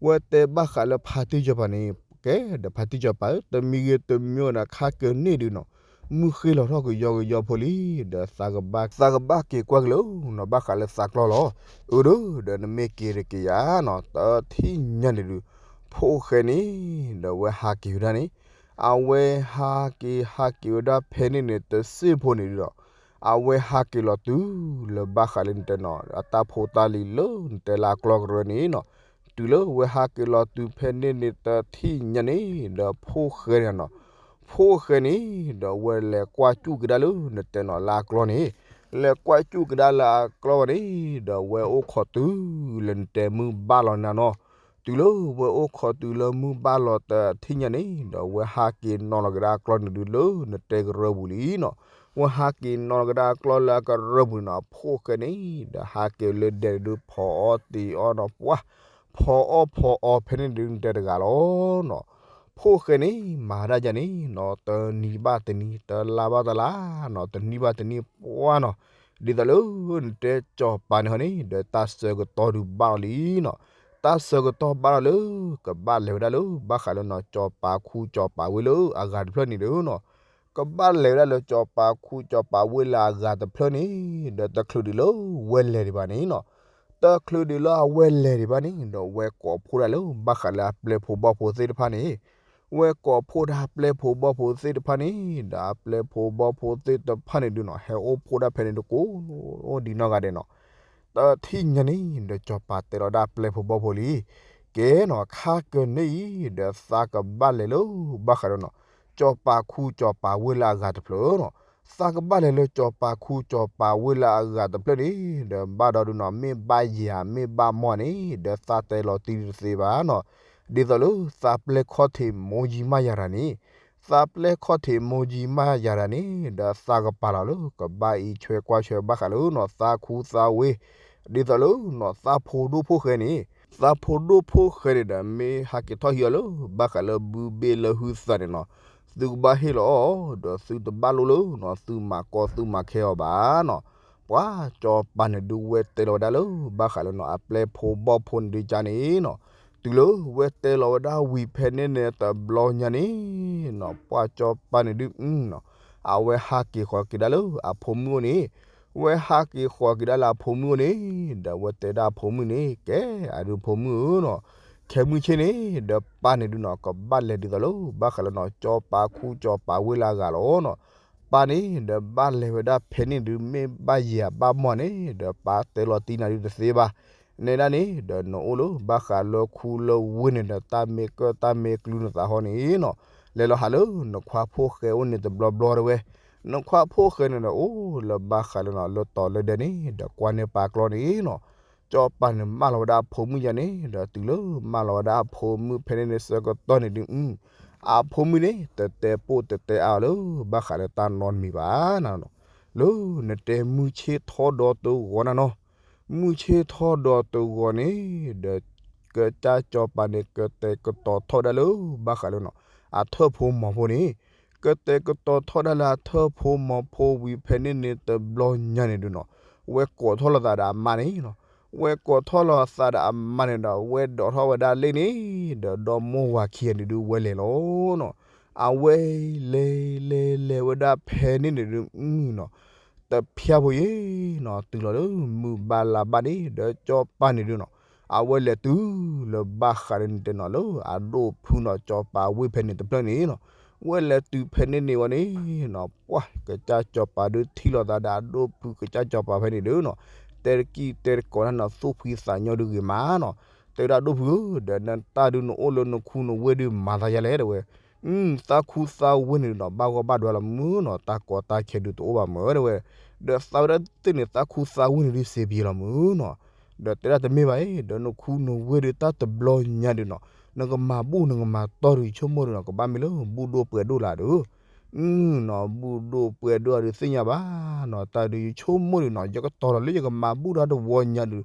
ဝဲတဲဘၣ်ဃးလၢဖါတံၢ်ကၠီၤပၤန့ၣ် ကဲဒီးဖါတံၢ်ကၠီၤပၤဧၢ တမံၤဂ့ၤတမံၤဂ့ၤဒီးခါကန့ၣ်ဒုးနီၤ မုၢ်ဃ့လီၤထီၣ်ကယီကယီဖိလံ ဒီးသးကဘၣ် သးကဘၣ်က့ၤကွၢ်က့ၤလၢနီၤ ဘၣ်ဃးလၢသးကျီလီၤ. အၢ ဒီး ဒီးနမ့ၢ်က့ၤတက့ၤယါနီၤ တထံၣ်ညါန့ၣ်ဒုး ဖိၣ်ဃဲန့ၣ် ဒီးဝဲဟးက့ၤဝဲဒၣ်န့ၣ် အဝဲဟးက့ၤဟးက့ၤဝဲဒၣ်ဖဲန့ၣ်န့ၣ် တစ့ၢ်ဖိန့ၣ်ဒုးဒီး အဝဲဟးက့ၤလီၤတုၤလၢဘၣ်ဃးလၢနတဲနီၤ အတၢ်ဖိတၢ်လံၤလၢနတဲလၢအကျီကရၢန့ၣ်နီၤ တုၤလၢဝဲဟးက့ၤလီၤတုၤဖဲန့ၣ်န့ၣ် တထံၣ်ညါန့ၣ် ဒီးဖိၣ်ဃဲန့ၣ်နီၤ ဖိၣ်ဃဲန့ၣ် ဒီးဝဲလဲၤကွၢ်စူၣ်က့ၤဒၣ်လၢနတဲနီၤလၢအကျီန့ၣ် လဲၤကွၢ်စူၣ်က့ၤဒၣ်လၢအကျီဝဲန့ၣ် ဒီးဝဲအိၣ်ခိးတုၤလၢနတဲမုၢ်ဘၣ်လီၤနၤနီၤ တုၤလၢဝဲအိၣ်ခိးတုၤလၢမုၢ်ဘၣ်လီၤတထံၣ်ညါန့ၣ် ဒီးဝဲဟးက့ၤနီၤလီၤက့ၤဒၣ်အကျီန့ၣ်ဒုးလၢနတဲကရၢပူၤလံနီၤ ဝဲဟးက့ၤနီၤလီၤက့ၤဒၣ်အကျီလၢအကရၢပူၤန့ၣ်နီၤ ဖိၣ်ဃဲန့ၣ် ဒီးဟးက့ၤလၢဒဲန့ၣ်ဒုး ဖီအီၣ်တ့ၤအီၣ်နီၤ ပှၤ ဖီအီၣ်ဖီအီဖဲန့ၣ်ဒုးနတဲတဂၤလီၤနီၤ ဖိၣ်ဃဲန့ၣ် မၤဒၣ်ယၤန့ၣ်နီၤ တနံၤဘၣ်တနံၤ တလါဘၣ်တလါနီၤ တနံၣ်ဘၣ်တနံၣ်ပှၤနီၤ ဒ်သိးလၢနတဲကၠီၤပၤန့ၣ်ဟီန့ၣ် ဒီးတၢ်ဆၢကတီၢ်ဒုးဘၣ်လီၤလံနီၤ တၢ်ဆၢကတီၢ်ဘၣ်လီၤလၢ ကဘၣ်လဲၤဝဲဒၣ်လၢ ဘၣ်ဃးလၢနီၤ ကၠီၤပၤခူကၠီၤပၤဝ့ၢ်လၢအဂၤတဖျၢၣ်န့ၣ်ဒီးနီၤ ကဘၣ်လဲၤဝဲဒၣ်လၢကၠီၤပၤခူကၠီၤပၤဝ့ၢ်လၢအဂၤတဖျၢၣ်န့ၣ် ဒီးတချုးဒံးလၢဝဲလဲၤဒံးဘၣ်န့ၣ်နီၤ တချုးဒံးလၢအဝဲလဲၤဒံးဘၣ်န့ၣ် ဒီးဝဲကိးဖှိၣ်ဒၣ်လၢဘၣ်ဃးလၢအပျဲၢ်ဖိဘီၣ်ဖိသ့ၣ်တဖၣ်န့ၣ် ဝဲကိးဖှိၣ်ဒၣ်ပျဲၢ်ဖိဘီၣ်ဖိသ့ၣ်တဖၣ်န့ၣ် ဒီးအပျဲၢ်ဖိဘီၣ်ဖိသ့ၣ်တဖၣ်န့ၣ်ဒုးနီၤ ဟဲအိၣ်ဖှိၣ်ဒၣ်ဖဲန့ၣ်တကိးဒ်နီၢ်ဂၤဒဲးနီၤ တထံၣ်ညါန့ၣ် ဒီးကၠီၤပၤတဲလီၤဒၣ်ပျဲၢ်ဖိဘီၣ်ဖိလံ ကဲနီၤ ခါကန့ၣ်အံၤ ဒီးသးကဘၣ်လဲၤလၢ ဘၣ်ဃးဒီးနီၤ ကၠီၤပၤခူကၠီၤပၤဝ့ၢ်လၢအဂၤတဖျၢၣ်နီၤ သးကဘၣ်လဲၤလၢကၠီၤပၤခူကၠီၤပၤဝ့ၢ်လၢအဂၤတဖျၢၣ်န့ၣ် ဒီးဘၣ်ဒီးဒုးနီၤ မ့ၢ်ဘၣ်ယၤမ့ၢ်ဘၣ်မီၢ်န့ၣ် ဒီးသးတဲလီၤတံၢ်တသ့ဘၣ်နီၤ ဒ်သိးလၢသးပျဲၢ်ခီၣ်ထံးမိၢ်ယံမးယၤတၢ်န့ၣ် သးပျဲၢ်ခီၣ်ထံးမိၢ်ယံမးယၤတၢ်န့ၣ် ဒီးသးကပာ်လီၤလၢ ကဘၣ်အံးဆွဲကွၢ်ဆွဲဘၣ်ဃးလၢနီၤ သးခူသးဝ့ၢ် ဒ်သိးလၢနီၤ သးဖိဒိၣ်ဖိၣ်ဃဲန့ၣ် သးဖိဒိၣ်ဖိၣ်ဃဲန့ၣ်ဒီး မ့ၢ်ဟးက့ၤထီၣ်ဟံးအီၤလၢ ဘၣ်ဃးလၢဘုဘ့ၣ်လၢဟုသးန့ၣ်နီၤ သုကဘၣ်ဟ့ၣ်လီၤအီၤ ဒီးသုတဘၣ်လိၣ်လၢနီၤ သုမၤကီသုမၤခဲအီၤဘၣ်နီၤ ပှၤကၠီၤပၤန့ၣ်ဒုးဝဲတဲလီၤဝဲဒၣ်လၢ ဘၣ်ဃးလၢနီၤ အပျဲၢ်ဖိဘီၣ်ဖိန့ၣ်ဒုးကါန့ၣ်နီၤ တုၤလၢဝဲတဲလီၤဝဲဒၣ်ဝံၤဖဲန့ၣ်န့ၣ်တဘျီညါန့ၣ်နီၤ ပှၤကၠီၤပၤန့ၣ်ဒုးနီၤ အဝဲဟးက့ၤဃီၤက့ၤဒၣ်လၢအဖိမုၣ်အိၣ်န့ၣ် ဝဲဟးက့ၤဃီၤက့ၤဒၣ်လၢအဖိမုၣ်အိၣ်န့ၣ် ဒီးဝဲတဲဒၣ်အဖိမုၣ်န့ၣ် ကဲအဒုးဖိမုၣ်ဧၢနီၤ ခဲမုၢ်ဆ့ၣ်န့ၣ် ဒီးပၢ်န့ၣ်ဒုးနီၤ ကဘၣ်လဲၤဒ်သိးလၢ ဘၣ်ဃးလၢနီၤ ကၠီၤပၤခူကၠီၤပၤဝ့ၢ်လၢအဂၤလီၤနီၤ ပၢ်န့ၣ် ဒီးဘၣ်လဲၤဝဲဒၣ်ဖဲန့ၣ်ဒုး မ့ၢ်ဘၣ်ယၤဘၣ်မီၢ်န့ၣ် ဒီးပၢ်တဲလီၤတံၢ်နၤဒုးတသ့ဘၣ် နဲဒၣ်န့ၣ် ဒီးနအိၣ်လၢ ဘၣ်ဃးလၢခူလၢဝ့ၢ်န့ၣ်ဒီး တၢ်မ့ၢ်ကၢၣ်တၢ်မ့ၢ်ကျုၤနသးဟီန့ၣ်နီၤ လဲၤလီၤဟးလၢ နခွါဖိၣ်ဃဲအိၣ်န့ၣ်တဘျီဘျီတဲဝဲ နခွါဖိၣ်ဃဲန့ၣ်ဒီးအိၣ်လၢဘၣ်ဃးလၢနီၤ လၢတီၤလၢဒဲန့ၣ် ဒီးကွၢ်န့ၢ်ပၢ်ကျီန့ၣ်နီၤ ကၠီၤပၤန့ၣ်မၢလီၤဝဲဒၣ်အဖိမုၣ်ယၤန့ၣ် ဒီးတုၤလၢမၢလီၤဝဲဒၣ်အဖိမုၣ်ဖဲန့ၣ်န့ၣ်ဆၢကတီၢ်န့ၣ်ဒုး အဖိမုၣ်န့ၣ် တတဲပိၢ်တတဲအါအီၤလၢ ဘၣ်ဃးလၢတၢ်နီတမံၤဘၣ်နီၤ လၢနတဲမုၢ်ဆ့ၣ်ထီၣ်ဒီးတဂီၤနၤနီၤ မုၢ်ဆ့ၣ်ထီၣ်ဒီးတဂီၤန့ၣ် ဒီး ကစၢ်စီၤပၤန့ၣ် ကတဲာ်ကတီၤထီၣ်ဝဲဒၣ်လၢ ဘၣ်ဃးလၢနီၤ အထၢၣ်ဖိမီၤဖိန့ၣ် ကတဲာ်ကတီၤထီၣ်ဒၣ်လၢအထၢၣ်ဖိမီၤဖိဝံၤဖဲန့ၣ်န့ၣ်တဘျီညါန့ၣ်ဒုးနီၤ ဝဲကိးထီၣ်လိာ်သးဒီးအမါန့ၣ်နီၤ ဝဲကိးထီၣ်လိာ်သးဒီးအမါန့ၣ်ဒီး ဝဲဒိးထီၣ်ဝဲဒၣ်လ့ၣ်န့ၣ် ဒီးဒီမိၢ်ဝၤခံဂၤန့ၣ်ဒုးဝဲလဲၤလီၤနီၤ အဝဲလဲၤလဲၤလဲၤဝဲဒၣ်ဖဲန့ၣ်န့ၣ်ဒုး နီၤ တဖၠၣ်ဖိယ့ၤနီၤ တုၤလီၤလၢမုၢ်ဘၣ်လါဘၣ်န့ၣ် ဒီးစီၤပၤန့ၣ်ဒုးနီၤ အဝဲလဲၤတုၤလၢဘၣ်ဃးလၢနတဲနီၤလၢအဒိၣ်ဖုနီၤ စီၤပၤဝ့ၢ်ဖဲန့ၣ်တဖျၢၣ်န့ၣ်နီၤ ဝဲလဲၤတုၤဖဲန့ၣ်န့ၣ်ဝဲန့ၣ်နီၤ ပှၢ်ကစၢ်စီၤပၤဒုးထံၣ်လိာ်သးဒီးအဒိၣ်ဖုကစၢ်စီၤပၤဖဲန့ၣ်ဒုးနီၤ တဲတကံၢ်တဲတကိးတၢ်နီၤ သူၣ်ဖှံသးညီဒုးဂ့ၤမးနီၤ တဲဝဲဒၣ်ဒိၣ်ဖုဧၢ ဒီးနတၢ်ဒုးနအိၣ်လၢနခူနဝ့ၢ်ဒုးမၤသးယါလဲၣ်တဲဝဲ သးခူသးဝ့ၢ်န့ၣ်ဒုးနီၤ ဘၣ်ဂီၢ်ဘၣ်ဒွဲလီၤမုၢ်နီၤ တၢ်ကီတၢ်ခဲဒုးတအိၣ်ဘၣ်မုၢ်တဲဝဲ ဒီးသးဝဲဒၣ်သ့ၣ်န့ၣ် သးခူသးဝ့ၢ်န့ၣ်ဒုးစ့ပယဲလီၤမုၢ်နီၤ ဒီးတဲဒၣ်တမ့ၢ်ဘၣ်အံၤ ဒီးနခူနဝ့ၢ်ဒုးတၢ်တဘျီညါဒုးနီၤ နကမၤဘူၣ်နကမၤတီၢ်ဒုးယဆိကမိၣ်ဒုးနီၤ ကဘၣ်မ့ၢ်လၢဘူၣ်ဒိၣ်ပှဲၤဒိၣ်လၢဒုး နီၤ ဘူၣ်ဒိၣ်ပှဲၤဒိၣ်အဒုးသ့ၣ်ညါဘၣ်နီၤ တၢ်ဒုးယဆိကမိၣ်ဒုးနီၤ ယကတီၤလီၤလၢယကမၤဘူၣ်ဒီးတဝီညါဒုး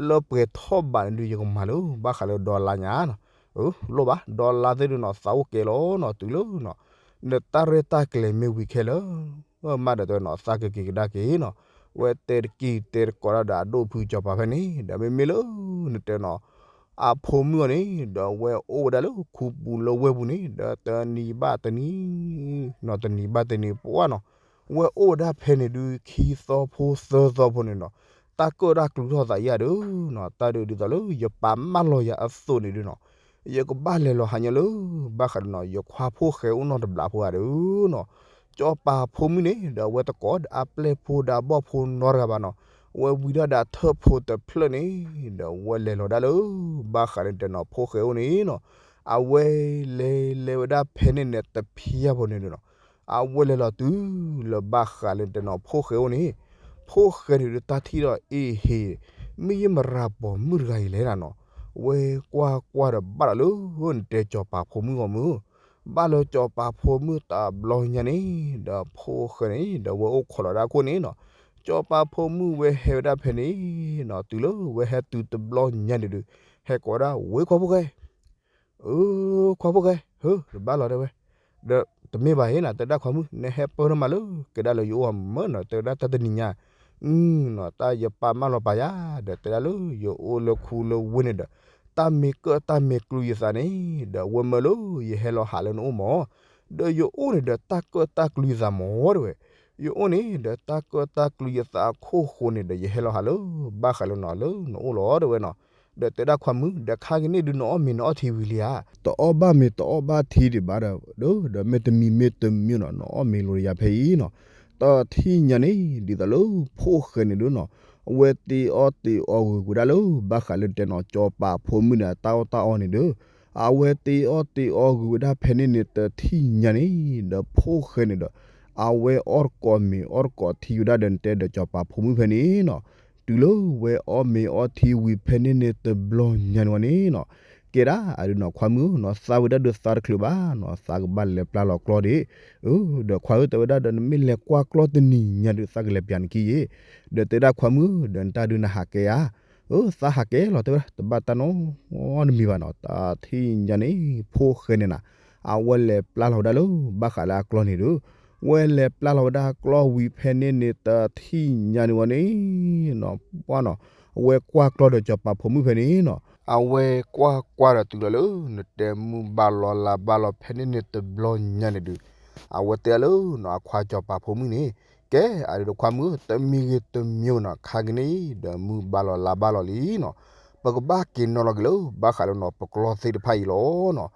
လၢပှဲၤထီၣ်ဘးန့ၣ်ဒုး ယကမၤလၢဘၣ်ဃးလၢဒီလါညါနီၤ လိၣ်ဘၣ် ဒီလါသ့ၣ်ဒုးနီၤ သးအိၣ်ကဲလီၤနီၤ တုၤလၢနီၤ နတၢ်ရဲၣ်တၢ်ကျဲၤမ့ၢ်ဝံၤခဲလၢာ် မးဒီးတဲနီၤ သးကက့ၤကဒါက့ၤနီၤ ဝဲတဲတက့ၢ်တဲတကိးတၢ်ဒီးအဒိၣ်ဖုစီၤပၤဖဲန့ၣ် ဒီးမ့မ့ၢ်လၢ နတဲနီၤ အဖိမုၣ်အီၤန့ၣ် ဒီးဝဲအိၣ်ဝဲဒၣ်လၢခူပူၤလၢဝ့ၢ်ပူၤန့ၣ် ဒီးတနံၤဘၣ်တနံၤ နီၤ တနံၤဘၣ်တနံၤပှၢ်နီၤ ဝဲအိၣ်ဝဲဒၣ်ဖဲန့ၣ်ဒုး ခံသီဖိသၢသီဖိန့ၣ်နီၤ တၢ်ကၢၣ်တၢ်ကျူထီၣ်သးယါဒုးနီၤ တၢ်ဒုးဒ်သိးလၢယပာ်မၢလီၤယၤအသိးန့ၣ်ဒုးနီၤ ယကဘၣ်လဲၤလီၤဟးညါလၢ ဘၣ်ဃးဒုးနီၤ ယခွါဖိၣ်ဃဲအိၣ်နီတဘျီဖိဂၤဒုးနီၤ စီၤပၤဖိမုၣ်န့ၣ် ဒီးအဝဲတကိးဒီးအပျဲၢ်ဖိဒီးအဘီၣ်ဖိနီတဂၤဘၣ်နီၤ ဝဲဝံၤဒၣ်ဒီးအထၢၣ်ဖိတဖျၢၣ်န့ၣ် ဒီးဝဲလဲၤလီၤဒၣ်လၢ ဘၣ်ဃးလၢတဲနီၤ ဖိၣ်ဃဲအိၣ်န့ၣ်နီၤ အဝဲလဲၤလဲၤဝဲဒၣ်ဖဲန့ၣ်န့ၣ်တဖၠၣ်ဖိန့ၣ်ဒုးနီၤ အဝဲလဲၤလီၤတုၤလၢဘၣ်ဃးလၢတဲနီၤ ဖိၣ်ဃဲအိၣ်န့ၣ် ဖိၣ်ဃဲန့ၣ်ဒုးတၢ်ထံၣ်ဒီးအ့ၣ်ဟ့ၣ် မ့ၢ်ယမရၤပိာ်မုၣ်တဂၤအံၤလဲၣ်နီၤ ဝဲကွၢ်ကွၢ်ဒီးဘၣ်ဒီးလၢ နတဲစီၤပၤဖိမုၣ်ဂီၢ်မုၢ် ဘၣ်လၢစီၤပၤဖိမုၣ်တဘျီညါန့ၣ် ဒီးဖိၣ်ဃဲန့ၣ် ဒီးဝဲအိၣ်ခိးလီၤဒၣ်ခိၣ်န့ၣ်နီၤ စီၤပၤဖိမုၣ်ဝဲဟဲဝဲဒၣ်ဖဲန့ၣ်နီၤ တုၤလၢဝဲဟဲတုၤတဘျီညါန့ၣ်ဒုး ဟဲကိးဝဲဒၣ် ဝ့ခွါဖိၣ်ဃဲ အၢ ခွါဖိၣ်ဃဲ ဟၢ တဘၣ်လီၤတဲဝဲ ဒီးတမ့ၢ်ဘၣ်ဟ့ၣ်နီၤ တဲဒၣ်ခွါမုၣ် နဟဲပၢၢ်ထီၣ်မးလၢ ကဒါလၢယအိၣ်အမၢနီၤ တဲဝဲဒၣ်တၢ်တနံၤညါ နီၤ တၢ်ယပာ်မၢလီၤပာ်ယၤ ဒီးတဲဒၣ်လၢယအိၣ်လၢခူလၢဝ့ၢ်န့ၣ်ဒီး တၢ်မ့ၢ်ကၢၣ်တၢ်မ့ၢ်ကျူယသးန့ၣ် ဒီးဝဲမၢလၢယဟဲလီၤဟးလၢနအိၣ်မး ဒီးယအိၣ်န့ၣ်ဒီးတၢ်ကၢၣ်တၢ်ကျူယသးမးတဲဝဲ ယအိၣ်န့ၣ်ဒီးတၢ်ကၢၣ်တၢ်ကျူယသးအခိၣ်ဃိန့ၣ်ဒီး ယဟဲလီၤဟးလၢ ဘၣ်ဃးလၢနီၤလၢနအိၣ်လီၤတဲဝဲနီၤ ဒီးတဲဒၣ်ခွါမုၣ် ဒီးခါက့ၤန့ၣ်ဒုးနအီၣ်မ့ၤနအီထံဝံၤလံဧါ တအီၣ်ဘၣ်မ့ၤတအီၣ်ဘၣ်ထံဒံးဘၣ်ဒီး ဒီးမ့ၢ်တမံၤမ့ၢ်တမံၤနီၤ နအီၣ်မ့ၤလိာ်ယၤဖဲအံၤနီၤ တထံၣ်ညါန့ၣ် ဒ်သိးလၢဖိၣ်ဃဲန့ၣ်ဒုးနီၤ အဝဲတ့အီၣ်တ့အီဂုၤဝဲဒၣ်လၢ ဘၣ်ဃးလၢတဲနီၤ စီၤပၤဖိမုၣ်န့ၣ် အတၢ်အီၣ်တၢ်အီန့ၣ်ဒီး အဝဲတ့အီၣ်တ့အီဂုၤဝဲဒၣ်ဖဲန့ၣ်န့ၣ် တထံၣ်ညါန့ၣ် ဒီးဖိၣ်ဃဲန့ၣ်ဒီး အဝဲအီၣ်တကိးမ့ၤအီၣ်တကိးထံဝဲဒၣ်ဒီး နတဲဒီးစီၤပၤဖိမုၣ်ဖဲန့ၣ်နီၤ တုၤလၢဝဲအီၣ်မ့ၤအီထံဝံၤဖဲန့ၣ်န့ၣ်တဘျီညါန့ၣ်ဝဲန့ၣ်နီၤ ကဲဒၣ်အဒုးနီၤ ခွါမုၣ်နီၤ သးဝဲဒၣ်ဒုးသးတချုးဘၣ်နီၤ သးကဘၣ်လဲၤပျၢ်လီၤကျီဒံး အၢ ဒီးခွါဧၢ တဲဝဲဒၣ်ဒီး နမ့ၢ်လဲၤကွၢ်ကျီတနံၤညါဒုး သးကလဲၤပျၢ်နခံယ့ၣ် ဒီးတဲဒၣ်ခွါမုၣ် ဒီးနတၢ်ဒုးနဟးကဲဧါ အၢ သးဟးကဲလီၤ တဲဝဲဒၣ် တဘၣ်တၢ်နီတမံၤဘၣ်နီၤ တထံၣ်ညါန့ၣ် ဖိၣ်ဃဲန့ၣ်နီၤ အဝဲလဲၤပျၢ်လီၤဝဲဒၣ်လၢ ဘၣ်ဃးလၢအကျီန့ၣ်ဒီး ဝဲလဲၤပျၢ်လီၤဝဲဒၣ်ကျီဝံၤဖဲန့ၣ်န့ၣ် တထံၣ်ညါန့ၣ်ဝဲန့ၣ်နီၤ ပှၢ်နီၤ အဝဲကွၢ်ကျီဒီးစီၤပၤဖိမုၣ်ဖဲန့ၣ်နီၤ အဝဲကွၢ်ကွၢ်ဒီးတုၤလီၤလၢ နတဲမုၢ်ဘၣ်လီၤလါဘၣ်လီၤဖဲန့ၣ်န့ၣ်တဘျီညါန့ၣ်ဒုး အဝဲတဲလၢနီၤ အခွါစီၤပၤဖိမုၣ်န့ၣ် ကဲအဒုးဒီးခွါမုၣ် တမံၤဂ့ၤတမံၤနီၤ ခါက့ၤန့ၣ် ဒီးမုၢ်ဘၣ်လီၤလါဘၣ်လီၤလံနီၤ ပကဘၣ်က့ၤနီၤလီၤက့ၤလၢ ဘၣ်ဃးလၢနီၤ ပကျီသ့ၣ်တဖၣ်အံၤလီၤနီၤ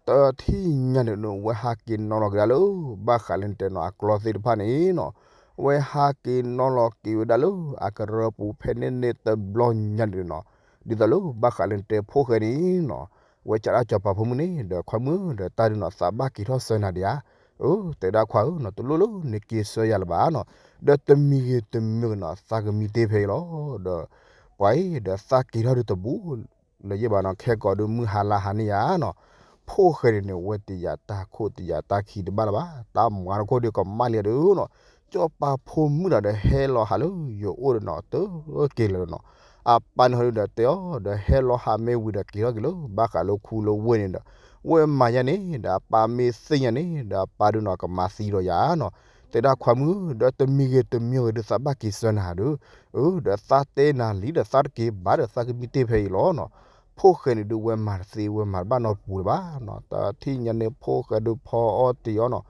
တထံၣ်ညါန့ၣ် ဝဲဟးက့ၤနီၤလီၤက့ၤဒၣ်လၢ ဘၣ်ဃးလၢနတဲနီၤ အကျီသ့ၣ်တဖၣ်န့ၣ်နီၤ ဝဲဟးက့ၤနီၤလီၤက့ၤဝဲဒၣ်လၢ အကရၢပူၤဖဲန့ၣ်န့ၣ်တဘျီညါန့ၣ်နီၤ ဒ်သိးလၢဘၣ်ဃးလၢနတဲဖိၣ်ဃဲန့ၣ်နီၤ ဝဲစံးဒၣ်စီၤပၤဖိမုၣ်န့ၣ် ဒီးခွါမုၣ် ဒီးတၢ်ဒုးနီၤ သးဘၣ်က့ၤထီၣ်ဆၢနၤဒံးဧါ အၢ တဲဒၣ်ခွါဧၢနီၤ တလိၣ်လၢနက့ၤဆၢယၤလၢၤဘၣ်နီၤ ဒီးတမံၤဂ့ၤတမံၤဂ့ၤနီၤ သးကမံတ့ၢ်ဖဲအံၤလီၤ ဒီး ပှၤအံၤ ဒီးသးက့ၤထီၣ်ဒုးတဘူး လၢယဘၣ်နီၤ ခဲကိးဒုးမုၢ်ဟါလါဟါန့ၣ်ယါနီၤ ဖိၣ်ဃဲန့ၣ်န့ၣ် ဝဲတယာ်တၢ်ခိၣ်တယာ်တၢ်ခံတဘၣ်လၢၤဘၣ် တၢ်မၤတခိၣ်ဒုးကမၣ်လံဒုးနီၤ စီၤပၤဖိမုၣ်ဒီး ဒီးဟဲလီၤဟးလၢယအိၣ်ဒီးနီၤ တက့ၤလၢၤနီၤ အပၢ်န့ၣ်ဟီဒုဒီးတဲအီၤ ဒီးဟဲလီၤဟးမ့ၢ်ဝံၤဒီးက့ၤထီၣ်က့ၤလၢဘၣ်ဃးလၢခူလၢဝ့ၢ်န့ၣ်ဒီး ဝဲမၤညါန့ၣ် ဒီးအပၢ်မ့ၢ်သ့ၣ်ညါန့ၣ် ဒီးအပၢ်ဒုနီၤကမၤသံဒီးယၤနီၤ. တဲဒၣ်ခွါမုၣ် ဒီးတမံၤဂ့ၤတမံၤဂ့ၤဒုးသးဘၣ်က့ၤဆၢနၤဒုး, အၢ ဒီးသးတဲနၤလံဒီးသးတက့ၤဘၣ်ဒီးသးကမံတ့ၢ်ဖဲအံၤလီၤနီၤ. ဖိၣ်ဃဲန့ၣ်ဒုးဝဲမၤတသ့ ဝဲမၤတဘၣ်နီတပူၤလၢၤဘၣ်နီၤ. တထံၣ်ညါန့ၣ် ဖိၣ်ဃဲဒုးဖီအီၣ်တ့ၤအီၣ်နီၤ,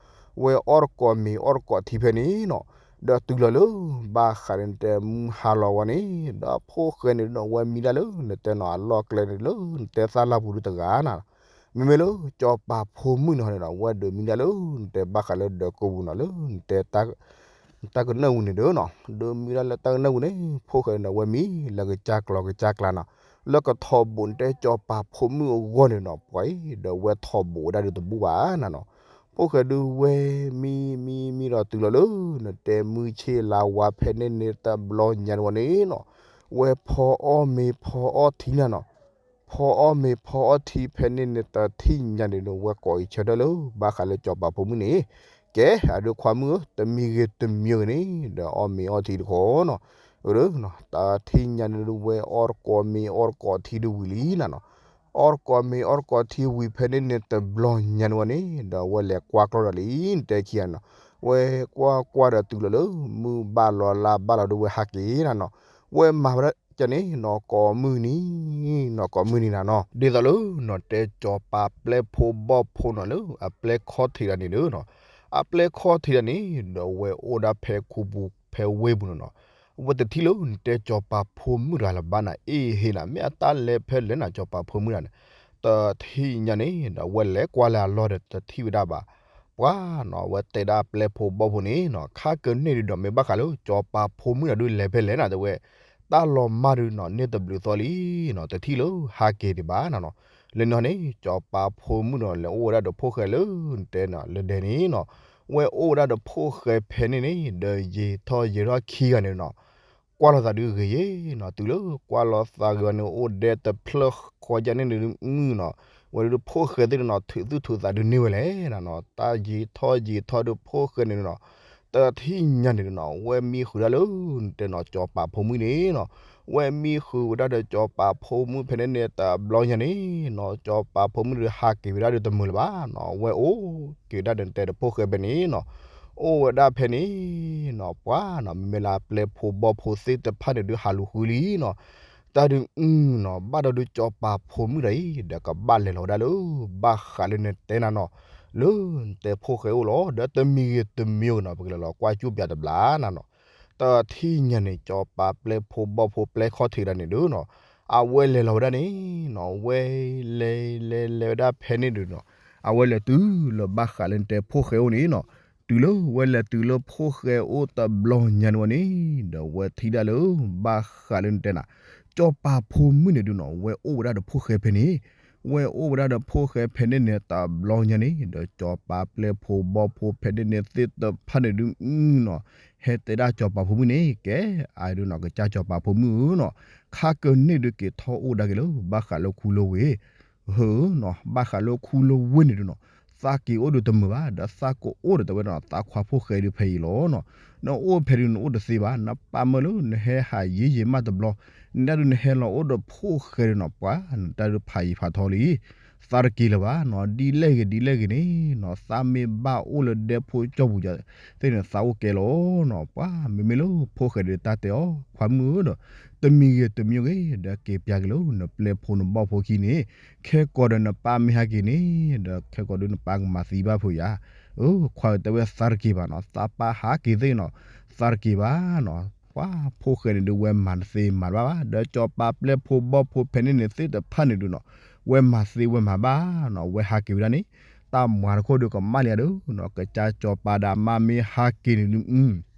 ဝဲအီၣ်တကိးမ့ၤအီၣ်တကိးထံဖဲန့ၣ်နီၤ, ဒီးတုၤလီၤလၢ ဘၣ်ဃးန့ၣ်တဲမုၢ်ဟါလီၤဝဲန့ၣ် ဒီးဖိၣ်ဃဲန့ၣ်ဒုးနီၤ ဝဲမံဒၣ်လၢနတဲနီၤ အလီၢ်ကျဲန့ၣ်လၢနတဲသၣ်လၢ်ပူၤဒုးတဂၤနီၤ. မ့မ့ၢ်လၢစီၤပၤဖိမုၣ်န့ၣ်ဟီန့ၣ်နီၤ ဝဲဒုးမံဒၣ်လၢနတဲဘၣ်ဃးလၢဒၢးကိပူၤနီၤ လၢနတဲ တၢ်ကနၢၣ်ဝံၤန့ၣ်ဒုးနီၤ, ဒုးမံဒၣ်လၢတၢ်ကနၢၣ်ဝံၤန့ၣ် ဖိၣ်ဃဲန့ၣ်ဒီးဝဲမံလၢကစၢ်ကျီၤကစၢ်ကျါနီၤ, လၢကထီၣ်ဘိးနတဲစီၤပၤဖိမုၣ်အဂီၢ်န့ၣ်နီၤ ပှၤအံၤ ဒီးဝဲထီၣ်ဘိးဝဲဒၣ်ဒုးတဘူၣ်ဘၣ်နၤနီၤ. ဖိၣ်ဃဲဒုးဝဲမံမံမံဒီးတုၤလီၤလၢ နတဲမုၢ်ဆ့ၣ်လါဝါဖဲန့ၣ်န့ၣ်တဘျီညါန့ၣ်ဝဲန့ၣ်နီၤ, ဝဲဖီအီၣ်မ့ၤဖီအီၣ်ထံနၤနီၤ. ဖီအီၣ်မ့ၤဖီအီၣ်ထံဖဲန့ၣ်န့ၣ် တထံၣ်ညါန့ၣ်ဒီး ဝဲကိးအံၤဆၢထၢၣ်လၢ ဘၣ်ဃးလၢစီၤပၤဖိမုၣ်န့ၣ်, ကဲ အဒုးခွါမုၣ်ဧၢ တမံၤဂ့ၤတမံၤဂ့ၤန့ၣ် ဒီးအီၣ်မ့ၤအီၣ်ထံတခီနီၤ, အၢ တထံၣ်ညါန့ၣ်ဒီး ဝဲအီၣ်တကိးမ့ၤအီၣ်တကိးထံဒုးဝံၤလံနၤနီၤ, အီၣ်တကိးမ့ၤအီၣ်တကိးထံဝံၤဖဲန့ၣ်န့ၣ် တဘျီညါန့ၣ်ဝဲန့ၣ် ဒီးဝဲလဲၤကွၢ်ကျီၢ်ဒီးလံ နတဲခံဂၤနီၤ, ဝဲကွၢ်ကွၢ်ဒီးတုၤလီၤလၢ မုၢ်ဘၣ်လီၤလါဘၣ်လီၤဒီးဝဲဟးက့ၤနၤနီၤ, ဝဲမၤဝဲဒၣ်ကန့ၣ် နီၢ်ကိးမုၢ်နံၤ, နီၢ်ကိးမုၢ်နံၤနၤနီၤ, ဒ်သိးလၢနီၤတဲစီၤပၤပျဲၢ်ဖိဘီၣ်ဖိနီၤလၢ အပျဲၢ်ခီၣ်ထံးတဂၤန့ၣ်ဒီးနီၤ, အပျဲၢ်ခီၣ်ထံးတဂၤန့ၣ် ဒီးဝဲအိၣ်ဒၣ်ဖဲခူပူၤဖဲဝ့ၢ်ပူၤန့ၣ်နီၤ, ဝဲတထံၣ်လၢနတဲစီၤပၤဖိမုၣ်တဂၤလၢၤဘၣ်နၤ အ့ၣ်ဟ့နၤ မ့ၢ်အတၢ်လဲၤဖဲလဲၣ်နၤ စီၤပၤဖိမုၣ်တဂၤန့ၣ်, တထံၣ်ညါန့ၣ် ဒီးဝဲလဲၤကွၢ်လၢအလီၢ်ဒီးတထံၣ်ဝဲဒၣ်ဘၣ် ပှၤနီၤ ဝဲတဲဒၣ်ပျဲၢ်ဖိဘီၣ်ဖိန့ၣ်နီၤ ခါကန့ၣ်ဒုးဒီးမ့ၢ်ဘၣ်ဃးလၢ စီၤပၤဖိမုၣ်တဂၤဒုးလဲၤဖဲလဲၣ်နၤ တဲဝဲ, တၢ်လီၤမၢ်ဒုးနီၤ န့ၢ်တဘျုးသီလံနီၤ တထံၣ်လၢဟးက့ၤဒံးဘၣ်နၤနီၤ, လၢနီၤန့ၣ် စီၤပၤဖိမုၣ်နီၤ လဲၤအိၣ်ဝဲဒၣ်ဒီးဖိၣ်ဃဲလၢနတဲနီၤ လၢဒဲန့ၣ်နီၤ, ဝဲအိၣ်ဝဲဒၣ်ဒီးဖိၣ်ဃဲဖဲန့ၣ်န့ၣ် ဒီးယံာ်ထီၣ်ယံာ်ထီၣ်ခံဂၤန့ၣ်နီၤ ကွၢ်လိာ်သးဒုးဂ့ၤယ့ၤနီၤ တုၤလၢကွၢ်လိာ်သးဂ့ၤဝဲန့ၣ် အိၣ်ဒဲတဖျၢၣ်ဃီကန့ၣ်ဒုးမုၢ်နီၤ, ဝဲဒုးဖိၣ်ဃဲသ့ၣ်န့ၣ်နီၤ ထုးသူၣ်ထုးသးဒုးန့ၢ်ဝဲလဲၣ်နၤနီၤ, တၢ်ယံာ်ထီၣ်ယံာ်ထီၣ်ဒုးဖိၣ်ဃဲန့ၣ်နီၤ, တထံၣ်ညါန့ၣ်နီၤ ဝဲမံဃုာ်ဒၣ်လၢ နတဲနီၤ စီၤပၤဖိမုၣ်န့ၣ်နီၤ, ဝဲမံဃုာ်ဝဲဒၣ်ဒီးစီၤပၤဖိမုၣ်ဖဲန့ၣ်န့ၣ် တဘျီညါန့ၣ်နီၤ စီၤပၤဖိမုၣ်ဒုးဟးက့ၤဝဲဒၣ်ဒုးတမုာ်လၢၤဘၣ်နီၤ, ဝဲအိၣ်က့ၤဝဲဒၣ်ဒီးနတဲဒီးဖိၣ်ဃဲဖဲန့ၣ်နီၤ, အိၣ်ဝဲဒၣ်ဖဲန့ၣ်နီၤ ပှၤနီၤ မ့မ့ၢ်လၢအပျဲၢ်ဖိဘီၣ်ဖိသ့ၣ်တဖၣ်န့ၣ်ဒုးဟးလူၤဃုလံနီၤ, တၢ်ဒုးအုနီၤ ဘၣ်ဒီးဒုးစီၤပၤဖိမုၣ်တဂၤအံၤ ဒီးကဘၣ်လဲၤလီၤဝဲဒၣ်လၢ ဘၣ်ဃးလၢနတဲနၤနီၤ, လၢနတဲဖိၣ်ဃဲအိၣ်လီၤ ဒီးတမံၤဂ့ၤတမံၤဂ့ၤနီၤ ပကလဲၤလီၤကွၢ်ကၠူၣ်ပၠးတဘျီနၤနီၤ, တထံၣ်ညါန့ၣ် စီၤပၤပျဲၢ်ဖိဘီၣ်ဖိပျဲၢ်ခီၣ်ထံးဒၣ်န့ၣ်ဒုးနီၤ, အဝဲလဲၤလီၤဝဲဒၣ်န့ၣ်နီၤ ဝဲလဲၤလဲၤလဲၤဝဲဒၣ်ဖဲန့ၣ်ဒုးနီၤ, အဝဲလဲၤတုၤလၢဘၣ်ဃးလၢနတဲဖိၣ်ဃဲအိၣ်န့ၣ်နီၤ, တုၤလၢဝဲလဲၤတုၤလၢဖိၣ်ဃဲအိၣ်တဘျီညါန့ၣ်ဝဲန့ၣ်, ဒီးဝဲထံၣ်ဒၣ်လၢ ဘၣ်ဃးလၢနတဲနၤ, စီၤပၤဖိမုၣ်န့ၣ်ဒုးနီၤ ဝဲအိၣ်ဝဲဒၣ်ဒီးဖိၣ်ဃဲဖဲန့ၣ်, ဝဲအိၣ်ဝဲဒၣ်ဒီးဖိၣ်ဃဲဖဲန့ၣ်န့ၣ် တဘျီညါန့ၣ် ဒီးစီၤပၤပျဲၢ်ဖိဘီၣ်ဖိဖဲန့ၣ်န့ၣ်သ့ၣ်တဖၣ်န့ၣ်ဒုးနီၤ, ဟဲတဲဒၣ်စီၤပၤဖိမုၣ်န့ၣ် ကဲ အဒုးနီၤ ကစၢ်စီၤပၤဖိမုၣ်ဧၢနီၤ, ခါကန့ၣ်ဒုးက့ၤထီၣ်အိၣ်ဒါက့ၤလၢ ဘၣ်ဃးလၢခူလၢဝ့ၢ် ဟၢနီၤ, ဘၣ်ဃးလၢခူလၢဝ့ၢ်န့ၣ်ဒုးနီၤ, သးက့ၤအိၣ်ဒုးတမုာ်ဘၣ် ဒီးသးကအိၣ်ဒီးတဲဝဲနီၤ သးခွါဖိၣ်ဃဲဒုးဖဲအံၤလီၤနီၤ, နအိၣ်ဖဲဒုးနအိၣ်တသ့ဘၣ် နပာ်မၢလၢနဟဲဟးယံာ်ယံာ်မးတဘျီ, နဒၣ်ဒုးနဟဲလီၤအိၣ်ဒီးဖိၣ်ဃဲဒုးနီၤ ပှၤ နတၢ်ဒုးဖးယံၤဖးထီလံ သးတက့ၤလၢၤဘၣ်နီၤ, ဒ်လဲၣ်ဂ့ၤဒ်လဲၣ်ဂ့ၤန့ၣ်နီၤ, သးမ့ၢ်ဘၣ်အိၣ်လၢဒဲဖိကၠီပူၤယသ့ၣ်န့ၣ် သးအိၣ်ကဲလီၤနီၤ, ပှၤ မ့မ့ၢ်လၢဖိၣ်ဃဲဒုးတၢ်တဲအီၤ ခွါမုၣ်ဧၢဒီး တမံၤဂ့ၤတမံၤဂ့ၤ ဒီးက့ၤပၠးက့ၤလၢနပျဲၢ်ဖိနဘီၣ်ဖိခံန့ၣ်, ခဲကိာ်ဒီးနပၢ်မ့ၢ်ဟဲက့ၤန့ၣ် ဒီးခဲကိာ်ဒုးနပၢ်ကမၤသံဘၣ်ဖိယၤ, အၢ ခွါဧၢ တဲဝဲသးတက့ၤဘၣ်နီၤ, သးပၢ်ဟးက့ၤသ့ၣ်နီၤ, သးတက့ၤဘၣ်နီၤ, ပှၤဖိၣ်ဃဲန့ၣ်ဒုးဝဲမၤတသ့မၤတဘၣ်ဘၣ်, ဒီးစီၤပၤပျဲၢ်ဖိဘီၣ်ဖိဖဲန့ၣ်န့ၣ်သ့ၣ်တဖၣ်န့ၣ်ဒုးနီၤ, ဝဲမၤသ့ဝဲမၤဘၣ်နီၤ, ဝဲဟးက့ၤဝဲဒၣ်န့ၣ်, တၢ်မၤတခိၣ်ဒုးကမၣ်လံဧါဒုးနီၤ, ကစၢ်စီၤပၤဒီးမါမ့ၢ်ဟးက့ၤန့ၣ်ဒုး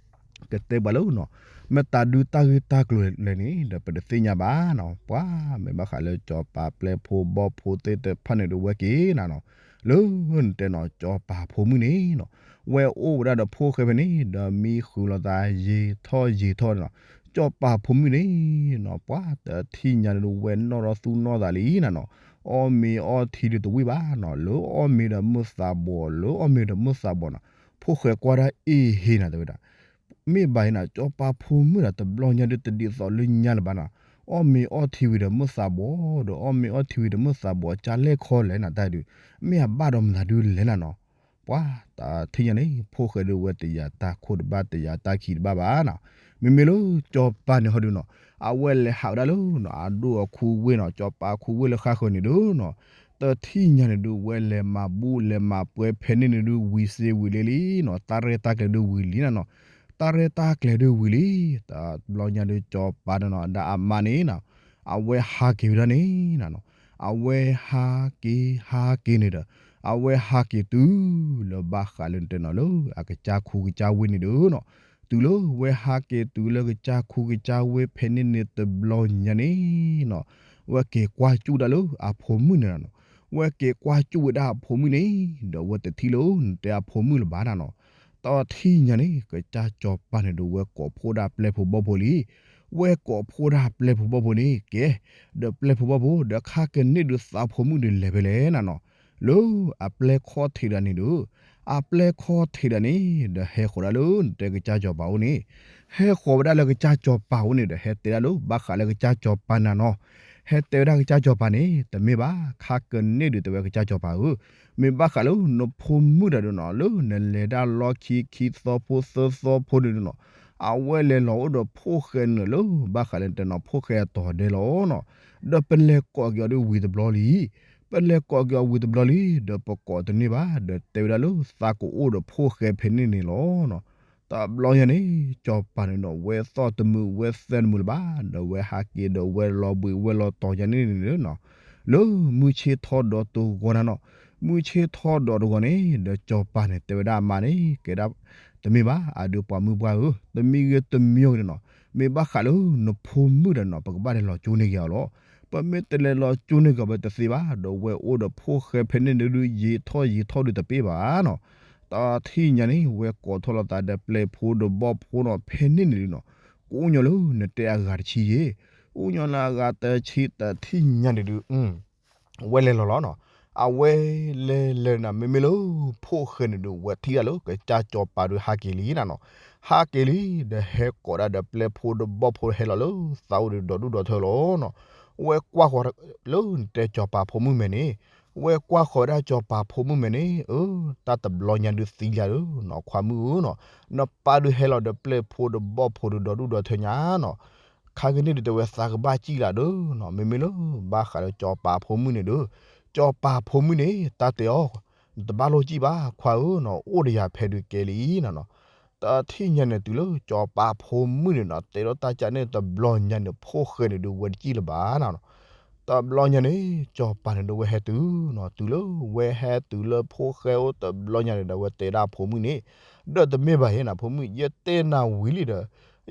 ကတဲပှၤလၢနီၤ, မ့ၢ်တၢ်ဒုးတၢ်ဂ့ၢ်တၢ်ကျိၤလဲၣ်န့ၣ် ဒီးပတသ့ၣ်ညါဘၣ်နီၤ, ပှၤမ့ၢ်ဘၣ်ဃးလၢစီၤပၤပျဲၢ်ဖိဘီၣ်ဖိသ့ၣ်တဖၣ်န့ၣ်ဒုးဝဲက့ၤနၤနီၤ, လၢနတဲနီၤ စီၤပၤဖိမုၣ်န့ၣ်နီၤ, ဝဲအိၣ်ဝဲဒၣ်ဒီးဖိၣ်ဃဲဖဲန့ၣ် ဒီးမံဃုာ်လိာ်သးယံာ်ထီၣ်ယံာ်ထီၣ်နီၤ, စီၤပၤဖိမုၣ်န့ၣ်နီၤ ပှၤတထံၣ်ညါဒုးဝဲနီၣ်ထီၣ်သူၣ်နီၣ်သးလံနၤနီၤ, အီၣ်မ့ၤအီထံဒုးတဝံၣ်ဘၣ်နီၤ, လၢအီၣ်မ့ၤဒီးမုၢ်သးဘီၣ် လၢအီၣ်မ့ၤဒီးမုၢ်သးဘီၣ်နီၤ, ဖိၣ်ဃဲကွၢ်ဒၣ်အ့ၣ်ဟ့နၤတဲဝဲဒၣ် မ့ၢ်ဘၣ်အံၤနၤ စီၤပၤဖိမုၣ်ဒီးတဘျီညါဒုးတဒ်သိးလၢညါလၢၤဘၣ်နီၤ, အီၣ်မ့ၤအီထံဝံၤဒီးမုၢ်သးဘီၣ်, ဒီးအီၣ်မ့ၤအီထံဝံၤဒီးမုၢ်သးဘီၣ် ကၢ်လဲၣ်ခီလဲၣ်နၤတၢ်ဒုး, မ့ၢ်အဘၣ်ဒီးမတၤဒုးလဲၣ်နၤနီၤ. ပှၤတထံၣ်ညါန့ၣ် ဖိၣ်ဃဲဒုးဝဲတယာ်တၢ်ခိၣ်တဘၣ် တယာ်တၢ်ခံးတဘၣ်ဘၣ်နီၤ. မ့မ့ၢ်လၢစီၤပၤန့ၣ်ဟီဒုးနီၤ, အဝဲလဲၤဟးဝဲဒၣ်လၢနီၤ အဒိၣ်အခိဝ့ၢ်နီၤ, စီၤပၤခိဝ့ၢ်လၢဃၣ်ဃၢၤန့ၣ်ဒုးနီၤ, တထံၣ်ညါန့ၣ်ဒုး ဝဲလဲၤမၤဘူၣ်လဲၤမၤပှဲၤဖဲန့ၣ်န့ၣ်ဒုး ဝံၤစ့ဝံၤလံလံနီၤ, တၢ်ရဲၣ်တၢ်ကျဲၤဒုးဝံၤလံနၤနီၤ, တၢ်ရဲၣ်တၢ်ကျဲၤဒုးဝံၤလံ. တဘျီညါဒုး စီၤပၤန့ၣ်နီၤ ဒီးအမါန့ၣ်နီၤ, အဝဲဟးက့ၤဝဲဒၣ်န့ၣ်နၤနီၤ, အဝဲဟးက့ၤဟးက့ၤန့ၣ်ဒီး အဝဲဟးက့ၤတုၤလၢဘၣ်ဃးလၢနတဲနီၤ လၢအကစၢ်ခူကစၢ်ဝ့ၢ်န့ၣ်ဒုးနီၤ, တုၤလၢဝဲဟးက့ၤတုၤလၢကစၢ်ခူကစၢ်ဝ့ၢ်ဖဲန့ၣ်န့ၣ်တဘျီညါန့ၣ်နီၤ, ဝဲက့ၤကွၢ်စူၣ်ဒၣ်လၢအဖိမုၣ်န့ၣ်နီၤ, ဝဲက့ၤကွၢ်စူၣ်ဝဲဒၣ်အဖိမုၣ်န့ၣ်, ဒီးဝဲတထံၣ်လၢနတဲအဖိမုၣ်လၢၤဘၣ်နၤနီၤ. တထံၣ်ညါန့ၣ် ကစၢ်စီၤပၤန့ၣ်ဒီး ဝဲကိးဖှိၣ်ဒၣ်ပျဲၢ်ဖိဘီၣ်ဖိလံ, ဝဲကိးဖှိၣ်ဒၣ်ပျဲၢ်ဖိဘီၣ်ဖိန့ၣ် ကဲ, ဒီးပျဲၢ်ဖိဘီၣ်ဖိ ဒီးခါကန့ၢ်ဒုးသးဖိမုၣ်ဒုးလဲၤဖဲလဲၣ်နၤနီၤ, လၢအပျဲၢ်ခီၣ်ထံးဒၣ်န့ၣ်ဒီး, အပျဲၢ်ခီၣ်ထံးဒၣ်န့ၣ် ဒီးဟဲဃီၤဒၣ်လၢနတဲကစၢ်စီၤပၤအိၣ်န့ၣ်, ဟဲဃီၤဝဲဒၣ်လၢကစၢ်စီၤပၤအိၣ်န့ၣ်ဒီး ဟဲတဲဒၣ်လၢဘၣ်ဃးလၢကစၢ်စီၤပၤနၤနီၤ, ဟဲတဲဝဲဒၣ်ကစၢ်စီၤပၤန့ၣ် တမ့ၢ်ဘၣ် ခါကန့ၢ်ဒုးတဲဝဲကစၢ်စီၤပၤဧၢ, မ့ၢ်ဘၣ်ဃးလၢနဖိမုၣ်တၢ်ဒုးနီၤ လၢနလဲၤဒၣ်လီၢ်ခံခံသီဖိသၢသီဖိန့ၣ်နီၤ, အဝဲလဲၤလီၤအိၣ်ဒီးဖိၣ်ဃဲန့ၣ်လၢ ဘၣ်ဃးလၢနတဲနီၤဖိၣ်ဃဲအတီၤဒဲလီၤနီၤ, ဒီးပလဲၤကိးက့ၤအီၤဒုးဝံၤတဘျီလံ, ပလဲၤကိးက့ၤအီၤဝံၤတဘျီလံ ဒီးပကိးတန့ၢ်ဘၣ် ဒီးတဲဝဲဒၣ်လၢသးကအိၣ်ဒီးဖိၣ်ဃဲဖဲန့ၣ်န့ၣ်လီၤနီၤ. တဘျီညါန့ၣ် စီၤပၤန့ၣ်နီၤ ဝဲသီၣ်တမုာ်ဝဲသၢတမုာ်လၢၤဘၣ် ဒီးဝဲဟးက့ၤဒီးဝဲလီၤဘှံးဝဲလီၤတီၤညါန့ၣ်န့ၣ်နီၤ, လၢမုၢ်ဆ့ၣ်ထီၣ်ဒီးတဂီၤနၤနီၤ, မုၢ်ဆ့ၣ်ထီၣ်ဒီးတဂီၤန့ၣ် ဒီးစီၤပၤန့ၣ် တဲဝဲဒၣ်အမါန့ၣ် ကဲဒၣ် တမ့ၢ်ဘၣ် အဒုးပှၤမုၣ်ပှၢ်ဧၢ, တမံၤဂ့ၤတမံၤဂ့ၤန့ၣ်နီၤ, မ့ၢ်ဘၣ်ဃးလၢနဖိမုၣ်တၢ်နီၤ ပကဘၣ်လဲၤလီၤကၠိန့ၢ်က့ၤအီၤလီၤ. ပမ့ၢ်တလဲၤလီၤကၠိန့ၢ်က့ၤအီၤဘၣ်တသ့ဘၣ် ဒီးဝဲအိၣ်ဒီးဖိၣ်ဃဲဖဲန့ၣ်န့ၣ်ဒုး ယံာ်ထီၣ်ယံာ်ထီၣ်ဒုးတပ့ၢ်ဘၣ်နီၤ. တထံၣ်ညါန့ၣ် ဝဲကိးထီၣ်လိာ်သးဒီးပျဲၢ်ဖိဒီးဘီၣ်ဖိနီၤ ဖဲန့ၣ်န့ၣ်ဒုးနီၤ, ကအိၣ်ညီလၢနတဲအဂၤတဆံယ့ၣ်, အိၣ်ညီလၢအဂၤတဆံ တထံၣ်ညါန့ၣ်ဒုး ဝဲလဲၤလီၤလီၤနီၤ. အဝဲလဲၤလဲၤနၤ မ့မ့ၢ်လၢ ဖိၣ်ဃဲန့ၣ်ဒုး ဝဲထံၣ်ဒၣ်လၢကစၢ်စီၤပၤဒုးဟးက့ၤလံနၤနီၤ.ဟးက့ၤလံ ဒီးဟဲကိးဒၣ်ဒီးပျဲၢ်ဖိဒီးဘီၣ်ဖိဟဲလီၤလၢသးအိၣ်ဒုးဒီဒူၣ်ဒီထၢလီၤနီၤ. ဝဲကွၢ်ဃီၤလၢနတဲစီၤပၤဖိမုၣ်မဲာ်န့ၣ်, ဝဲကွၢ်ဃီၤဝဲဒၣ်စီၤပၤဖိမုၣ်မဲာ်န့ၣ်, အၢ တၢ်တဘျီညါဒုးသံလၢ်ဒီးနီၤ ခွါမုၣ်ဧၢနီၤ, နပၢ်ဒုးဟဲလီၤဒီးပျဲၢ်ဖိဒီးဘီၣ်ဖိဒုးဒီဒူၣ်ဒီထၢညါနီၤ. ခါကန့ၣ်ဒုးတဲဝဲသးကဘၣ်စံၣ်လၢ်ဒီးနီၤ, မ့မ့ၢ်လၢ ဘၣ်ဃးလၢစီၤပၤဖိမုၣ်န့ၣ်ဒီး, စီၤပၤဖိမုၣ်န့ၣ် တၢ်တဲအီၤ, နတဘၣ်လိၣ်စံၣ်ဘၣ်ခွါဧၢနီၤ, အိၣ်ဒီးယၤဖဲဒုးကဲလံနီၤနီၤ. တထံၣ်ညါန့ၣ်တုၤလၢစီၤပၤဖိမုၣ်န့ၣ်နီၤ တဲထီၣ်တၢ်ကၢ်န့ၣ်တဘျီညါန့ၣ် ဖိၣ်ဃဲန့ၣ်ဒုးဝဲတစံၣ်လၢၤဘၣ်နီၤနီၤ. တဘျီညါန့ၣ် စီၤပၤန့ၣ်ဒုးဝဲဟဲတုၤနီၤ, တုၤလၢဝဲဟဲတုၤလၢဖိၣ်ဃဲအိၣ်တဘျီညါန့ၣ်ဒီး ဝဲတဲဒၣ်ဖိမုၣ်န့ၣ်, ဒီးတမ့ၢ်ဘၣ်ယဲနီၤ ဖိမုၣ် ယတဲနၤဝံၤလံဒီး,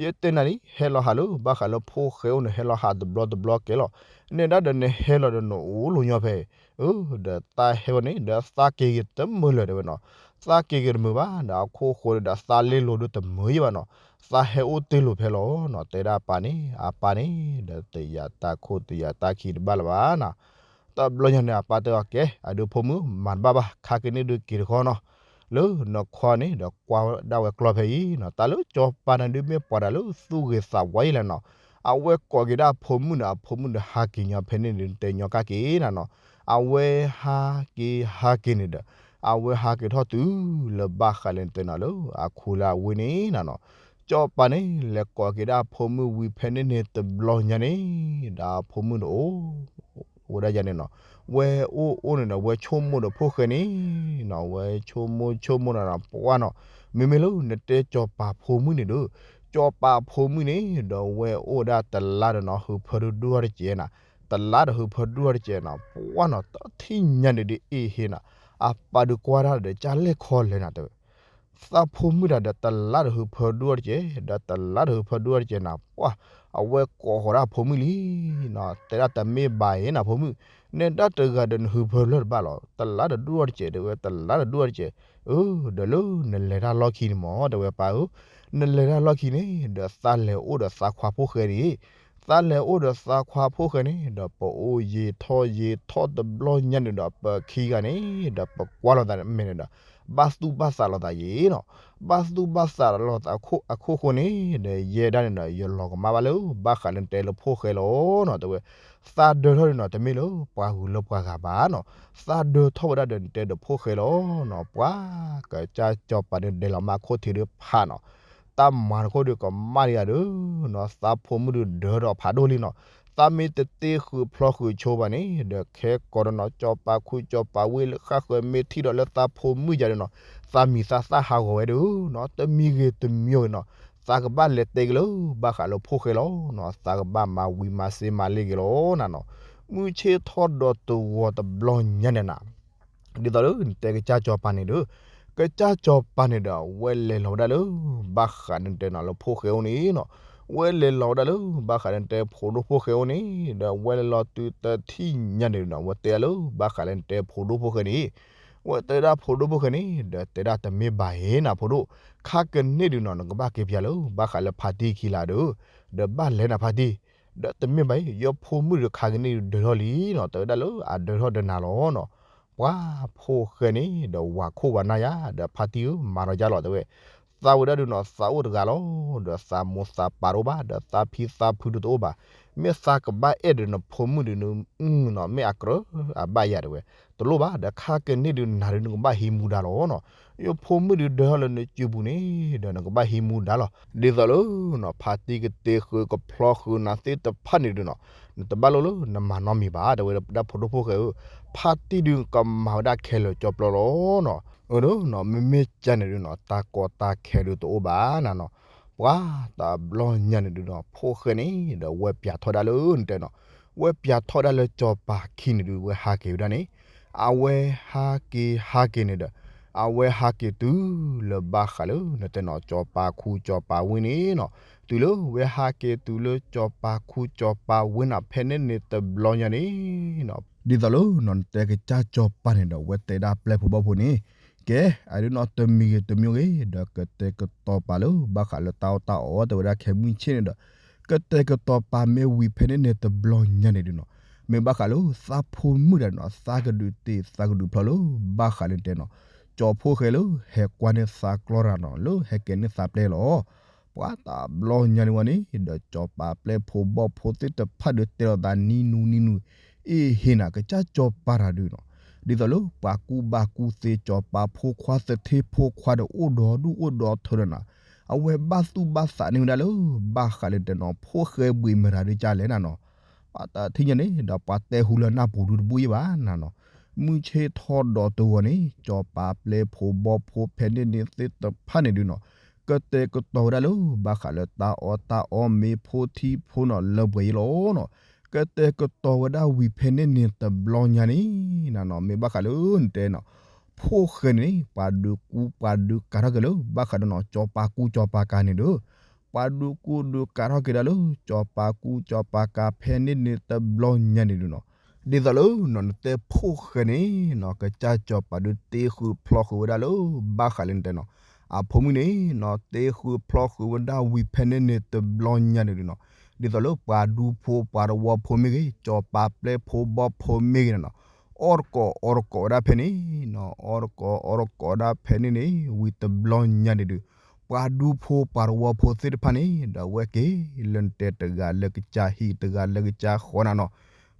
ယတဲနၤလံ ဟဲလီၤဟးလၢ ဘၣ်ဃးလၢဖိၣ်ဃဲအိၣ်န့ၣ် ဟဲလီၤဟးတဘျီတဘျီကဲလီၤ. န့ၣ်ဒၣ်ဒီးနဟဲလီၤဒီးနအိၣ်လီၤညီဖဲ အၢ ဒီးသးဟဲဝဲန့ၣ် ဒီးသးက့ၤက့ၤတမုာ်လၢၤတဲဝဲနီၤ, သးက့ၤက့ၤတမုာ်ဘၣ် ဒီးအခိၣ်ဃိဒီးသးလ့လိၤဒုးတမုာ်ယဲဘၣ်နီၤ, သးဟဲအိၣ်တ့ၢ်လိာ်ဖဲလီၤနီၤ, တဲဒၣ်အပၢ်န့ၣ် အပၢ်န့ၣ် ဒီးတယာ်တၢ်ခိၣ်တယာ်တၢ်ခံးတဘၣ်လၢၤဘၣ်နီၤ. တဘျီညါန့ၣ် အပၢ်တဲအီၤ ကဲ အဒုးဖိမုၣ် မၤတဘၣ်ဘၣ် ခါကန့ၣ်ဒုးက့ၤတခီနီၤ, လၢနခွါန့ၣ် ဒီးကွၢ်ဒၣ်ဝဲကျီဖဲအံၤနီၤ, တၢ်လၢစီၤပၤန့ၣ်ဒုးမ့ၢ်ပှၤတၢ်လၢသူၣ်ဂ့ၤသးဝါယဲလဲၣ်နီၤ, အဝဲကိးက့ၤဒၣ်အဖိမုၣ်န့ၣ် အဖိမုၣ်ဒီးဟးက့ၤညီဖဲန့ၣ်ဒုးတဲညီကၣ်က့ၤနၤနီၤ, အဝဲဟးက့ၤဟးက့ၤန့ၣ်ဒီး, အဝဲဟးက့ၤထီၣ်တုၤလၢဘၣ်ဃးလဲၣ်နတဲနီၤလၢ အခူလၢအဝ့ၢ်န့ၣ်နၤနီၤ, စီၤပၤန့ၣ် လဲၤကိးက့ၤဒၣ်အဖိမုၣ်ဝံၤဖဲန့ၣ်န့ၣ်တဘျီညါန့ၣ်, ဒီးအဖိမုၣ်န့ၣ်အိၣ် ဝဲဒၣ်ယၤန့ၣ်နီၤ, ဝဲအိၣ်အိၣ်န့ၣ်ဒီး ဝဲဆိကမိၣ်ဒီးဖိၣ်ဃဲန့ၣ်နီၤ, ဝဲဆိကမိၣ်ဆိကမိၣ်နၤနီၤ ပှၢ်နီၤ, မ့မ့ၢ်လၢနတဲစီၤပၤဖိမုၣ်န့ၣ်ဒီး, စီၤပၤဖိမုၣ်န့ၣ်ဒီး ဝဲအိၣ်ဒၣ်တလါဒီးနီၤ ဟုးဖၢဒိၣ်ဒိၣ်တကဲးနၤ, တလါဒီးဟုးဖၢဒိၣ်တကဲးနီၤ, ပှၢ်နီၤ တထံၣ်ညါန့ၣ်ဒုးအ့ၣ်ဟ့နၤ, အပၢ်ဒုးကွၢ်တၢ်ဒီးကၢ်လဲၣ်ခီလဲၣ်နၤတဲဝဲ သးဖိမုၣ်တၢ်ဒီးတလါဒီးဟုးဖၢဒိၣ်တကဲး, ဒီးတလါဒီးဟုးဖၢဒိၣ်တကဲးနၤ, ပှၢ် အဝဲကိးဃီၤဒၣ်ဖိမုၣ်လံနီၤ, တဲဒၣ်တမ့ၢ်ဘၣ်အံၤနၤဖိမုၣ်, နဲဒၣ်တဂၤဒီးနဟုးဖၢလၢတဘၣ်လီၤ, တလါဒီးဒိၣ်တကဲးတဲဝဲ တလါဒီးဒိၣ်တကဲး, အၢ ဒီးလၢနလဲၤတၢ်လီၢ်ခံန့ၣ်မ့ၢ်တဲဝဲပၢ်ဧၢ, နလဲၤတၢ်လီၢ်ခံန့ၣ် ဒီးသးလဲၤအိၣ်ဒီးသးခွါဖိၣ်ဃဲန့ၣ် သးလဲၤအိၣ်ဒီးသးခွါဖိၣ်ဃဲန့ၣ် ဒီးပအိၣ်ယံာ်ထီၣ်ယံာ်ထီၣ်တဘျီညါန့ၣ်ဒီး ပခံဂၤန့ၣ် ဒီးပကွၢ်လိာ်သးမဲာ်န့ၣ်ဒီး ဘၣ်သူၣ်ဘၣ်သးလိာ်သးယံၤနီၤ, ဘၣ်သူၣ်ဘၣ်သးလိာ်သးအခိၣ်ဃိန့ၣ်ဒီး ယဲဒၣ်န့ၣ်ဒီး ယလီၤကမၣ်ဘၣ်လၢ ဘၣ်ဃးလၢနတဲလၢဖိၣ်ဃဲလီၤနီၤ, တဲဝဲ သးဒၢထီၣ်ဒုးနီၤ တမ့ၢ်လၢပှၤဂုၤလၢပှၤဂၤဘၣ်နီၤ, သးဒၢထီၣ်ဝဲဒၣ်ဒီးနတဲဒီးဖိၣ်ဃဲလီၤနီၤ, ပှၤကစၢ်စီၤပၤန့ၣ်ဒဲးလီၤမၢ်ခိၣ်ထံးဒုးဖးနီၤ, တၢ်မၤတခိၣ်ဒုးကမၣ်ဒံးယၤဒုးနီၤ, သးဖိမုၣ်ဒုးဒၢထီၣ်ဖးဒိၣ်လံနီၤ, သးမ့ၢ်တတ့ဃုာ်ဖျီဃုာ်ဆိဘၣ်န့ၣ် ဒီးခဲကိးဒီးနီၤ စီၤပၤခူစီၤပၤဝ့ၢ်လၢဃၣ်ဃၢၤ မ့ၢ်ထံၣ်ဒီးလၢသးဖိမုၣ်ယၤဒုးနီၤ, သးမံၤသးသၣ်ဟးဂီၤဝဲဒုးနီၤ, တမံၤဂ့ၤတမံၤဂ့ၤနီၤ, သးကဘၣ်လဲၤတဲက့ၤလၢ ဘၣ်ဃးလၢဖိၣ်ဃဲလီၤနီၤ, သးကဘၣ်မၤဝံၤမၤစ့မၤလ့က့ၤလီၤနၤနီၤ, မုၢ်ဆ့ၣ်ထီၣ်ဒီးတဂီၤတဘျီညါန့ၣ်နၤ ဒ်သိးလၢနတဲကစၢ်စီၤပၤန့ၣ်ဒီး, ကစၢ်စီၤပၤန့ၣ်ဒီး အဝဲလဲၤလီၤဝဲဒၣ်လၢ ဘၣ်ဃးန့ၣ်တဲနီၤလၢဖိၣ်ဃဲအိၣ်န့ၣ်နီၤ, အဝဲလဲၤလီၤဝဲဒၣ်လၢ ဘၣ်ဃးန့ၣ်တဲဖိဒိၣ်ဖိၣ်ဃဲအိၣ်န့ၣ်, ဒီးအဝဲလဲၤလီၤတုၤတထံၣ်ညါန့ၣ်နီၤ, အဝဲတဲဒၣ်လၢ ဘၣ်ဃးလၢနတဲဖိဒိၣ်ဖိၣ်ဃဲန့ၣ်, အဝဲတဲဒၣ်ဖိဒိၣ်ဖိၣ်ဃဲန့ၣ် ဒီးတဲဒၣ်တမ့ၢ်ဘၣ်အံၤနၤဖိဒိၣ်, ခါကန့ၢ်ဒုးနီၤ နကဘၣ်က့ၤပၠးလၢ ဘၣ်ဃးလၢဖါတံၢ်ခံလၢဒုး, ဒီးဘၣ်လဲၤနၤဖါတံၢ်, ဒီးတမ့ၢ်ဘၣ်အံၤ ယဖိမုၣ်ဒီးခါကန့ၢ်ဒုးဒၢထီၣ်လံနီၤ, တဲဝဲဒၣ်လၢအဒၢထီၣ်ဒီးနၤလီၤနီၤ, ပှၤဖိၣ်ဃဲန့ၣ် ဒီးဝၤခိၣ်ဝၤနၢ်ယၤ ဒီးဖါတံၢ်ဧၢ မၤဒီးယၤလီၤ တဲဝဲ, သးဝဲဒၣ်ဒုးနီၤ သးအိၣ်တဂၤလီၤ, ဒီးသးမိၢ်သးပၢ်တအိၣ်ဘၣ်, ဒီးသးဖံသးဖုဒုးတအိၣ်ဘၣ်, မ့ၢ်သးကဘၣ်အဲၣ်ဒုးနဖိမုၣ်ဒုးန, နီၤ မ့ၢ်အကြၢးအဘၣ်ယၤတဲဝဲ, တလိၣ်ဘၣ် ဒီးခါကန့ၢ်ဒုးနၤဒုးနကဘၣ်ဟံးမူဒါလီၤနီၤ, ယဖိမုၣ်ဒုးဒၢထီၣ်လၢနစုပူၤန့ၣ် ဒီးနကဘၣ်ဟံးမူဒါလီၤ, ဒ်သိးလၢနီၤ ဖါတံၢ်ကတ့ဃုာ်ကဖျီဃုာ်နၤသ့ၣ်တဖၣ်န့ၣ်ဒုးနီၤ, နတဘၣ်လိၣ်လၢနမၤနီတမံၤဘၣ် တဲဝဲဒၣ်ဖိဒိၣ်ဖိၣ်ဃဲဧၢ, ဖါတံၢ်ဒုးကမၤဝဲဒၣ်ခဲလၢာ်ကၠီပျီလီၤနီၤ, အၢနီၤ မ့မ့ၢ်ကန့ၣ်ဒုးနီၤ တၢ်ကီတၢ်ခဲဒုးတအိၣ်ဘၣ်နၤနီၤ, ပှၤတဘျီညါန့ၣ်ဒုးနီၤ ဖိၣ်ဃဲန့ၣ် ဒီးဝဲပၠးထီၣ်ဒၣ်လၢနတဲနီၤ, ဝဲပၠးထီၣ်ဒၣ်လၢစီၤပၤခံန့ၣ်ဒုး ဝဲဟးက့ၤဝဲဒၣ်န့ၣ်, အဝဲဟးက့ၤဟးက့ၤန့ၣ်ဒီး, အဝဲဟးက့ၤတုၤလၢဘၣ်ဃးလၢနတဲနီၤ စီၤပၤခူစီၤပၤဝ့ၢ်န့ၣ်နီၤ, တုၤလၢဝဲဟးက့ၤတုၤလၢစီၤပၤခူစီၤပၤဝ့ၢ်န့ၣ် ဖဲန့ၣ်န့ၣ်တဘျီညါန့ၣ်နီၤ, ဒ်သိးလၢနီၤ နတဲကစၢ်စီၤပၤန့ၣ်ဒီး ဝဲတဲဒၣ်ပျဲၢ်ဖိဘီၣ်ဖိန့ၣ်, ကဲ အဒုးနီၤ တမံၤဂ့ၤတမံၤဂ့ၤ ဒီးကတဲာ်ကတီၤပာ်လၢ ဘၣ်ဃးလၢတၢ်အီၣ်တၢ်အီတဲဝဲဒၣ်ခဲမုၢ်ဆ့ၣ်န့ၣ်ဒီး, ကတဲာ်ကတီၤပာ်မ့ၢ်ဝံၤဖဲန့ၣ်န့ၣ်တဘျီညါန့ၣ်ဒုးနီၤ, မ့ၢ်ဘၣ်ဃးလၢသးဖိမုၣ်ဒၣ်နီၤ သးကဒုးတ့ၢ်သးကဒုးဖျီလၢ ဘၣ်ဃးလၢနတဲနီၤ, ကၠီဖိၣ်ဃဲလၢဟဲကွၢ်န့ၢ်သးကျီတဂၤနီၤ လၢဟဲကဲန့ၢ်သးပျဲၢ်လီၤ. ပှၤတဘျီညါန့ၣ်ဝဲန့ၣ် ဒီးစီၤပၤပျဲၢ်ဖိဘီၣ်ဖိသ့ၣ်တဖၣ်ဒီးတဲလီၤသးနံၤနူၤနံၤနူၤ, အ့ၣ်ဟ့ၣ်နၤ ကစၢ်စီၤပၤတၢ်ဒုးနီၤ, ဒ်သိးလၢပှၤကူၣ်ဘၣ်ကူၣ်သ့ စီၤပၤဖိခွါသထ့ဖိခွါဒီးအိၣ်ဒီးဒူၣ်အိၣ်ဒီးထၢဒီးနၤ, အဝဲဘၣ်သူၣ်ဘၣ်သးန့ၢ်ဝဲဒၣ်လၢ ဘၣ်ဃးလၢနတဲနီၤ ဖိၣ်ဃဲဘှံးမတၤဒုးကလဲၣ်နၤနီၤ ပှၤတထံၣ်ညါန့ၣ် ဒီးပှၤတဲဟူလၢနၢ်ပူၤဒုတဘူၣ်ယဲၢ်ဘၣ်နၤနီၤ, မုၢ်ဆ့ၣ်ထီၣ်ဒီးတဂီၤန့ၣ် စီၤပၤပျဲၢ်ဖိဘီၣ်ဖိဖဲန့ၣ်န့ၣ်သ့ၣ်တဖၣ်န့ၣ်ဒုးနီၤ, ကတဲာ်ကတီၤဝဲဒၣ်လၢ ဘၣ်ဃးလၢတၢ်အီၣ်တၢ်အီမ့ၤဖိထံဖိနီၤလၢပှဲၤယဲၢ်လီၤနီၤ, ကတဲာ်ကတီၤဝဲဒၣ်ဝံၤဖဲန့ၣ်န့ၣ်တဘျီညါန့ၣ်နၤနီၤ, မ့ၢ်ဘၣ်ဃးလၢနတဲနီၤ ဖိၣ်ဃဲန့ၣ်န့ၣ် ပှၤဒုးကူပှၤဒုးကၤထီၣ်က့ၤလၢ ဘၣ်ဃးဒီးနီၤ စီၤပၤကူစီၤပၤကၤန့ၣ်ဒီး ပှၤဒုးကူဒုးကၤထီၣ်က့ၤဒၣ်လၢ စီၤပၤကူစီၤပၤကၤဖဲန့ၣ်န့ၣ်တဘျီညါန့ၣ်ဒုးနီၤ, ဒ်သိးလၢနီၤ နတဲဖိၣ်ဃဲန့ၣ်နီၤ ကစၢ်စီၤပၤဒုးတ့ဃုာ်ဖျီဃုာ်ဝဲဒၣ်လၢ ဘၣ်ဃးလၢနတဲနီၤ အဖိမုၣ်န့ၣ်နီၤ တ့ဃုာ်ဖျီဃုာ်ဝဲဒၣ်ဝံၤဖဲန့ၣ်န့ၣ်တဘျီညါန့ၣ်ဒုးနီၤ, ဒ်သိးလၢပှၤဒူဖိပှၤတဝီဖိမ့ၢ်ဂ့ၤ စီၤပၤပျဲၢ်ဖိဘီၣ်ဖိမ့ၢ်ဂ့ၤနီၤ အီၣ်တကိးအီတကိးဝဲဒၣ်ဖဲန့ၣ်နီၤ, အီၣ်တကိးအီတကိးဝဲဒၣ်ဖဲန့ၣ်န့ၣ် ဝံၤတဘျီညါန့ၣ်ဒုး ပှၤဒူဖိပှၤတဝီဖိသ့ၣ်တဖၣ်န့ၣ် ဒီးအဝဲက့ၤလၢနတဲတဂၤလၢကစၢ်ဟံၣ်တဂၤလၢကစၢ်ဃီနၤနီၤ,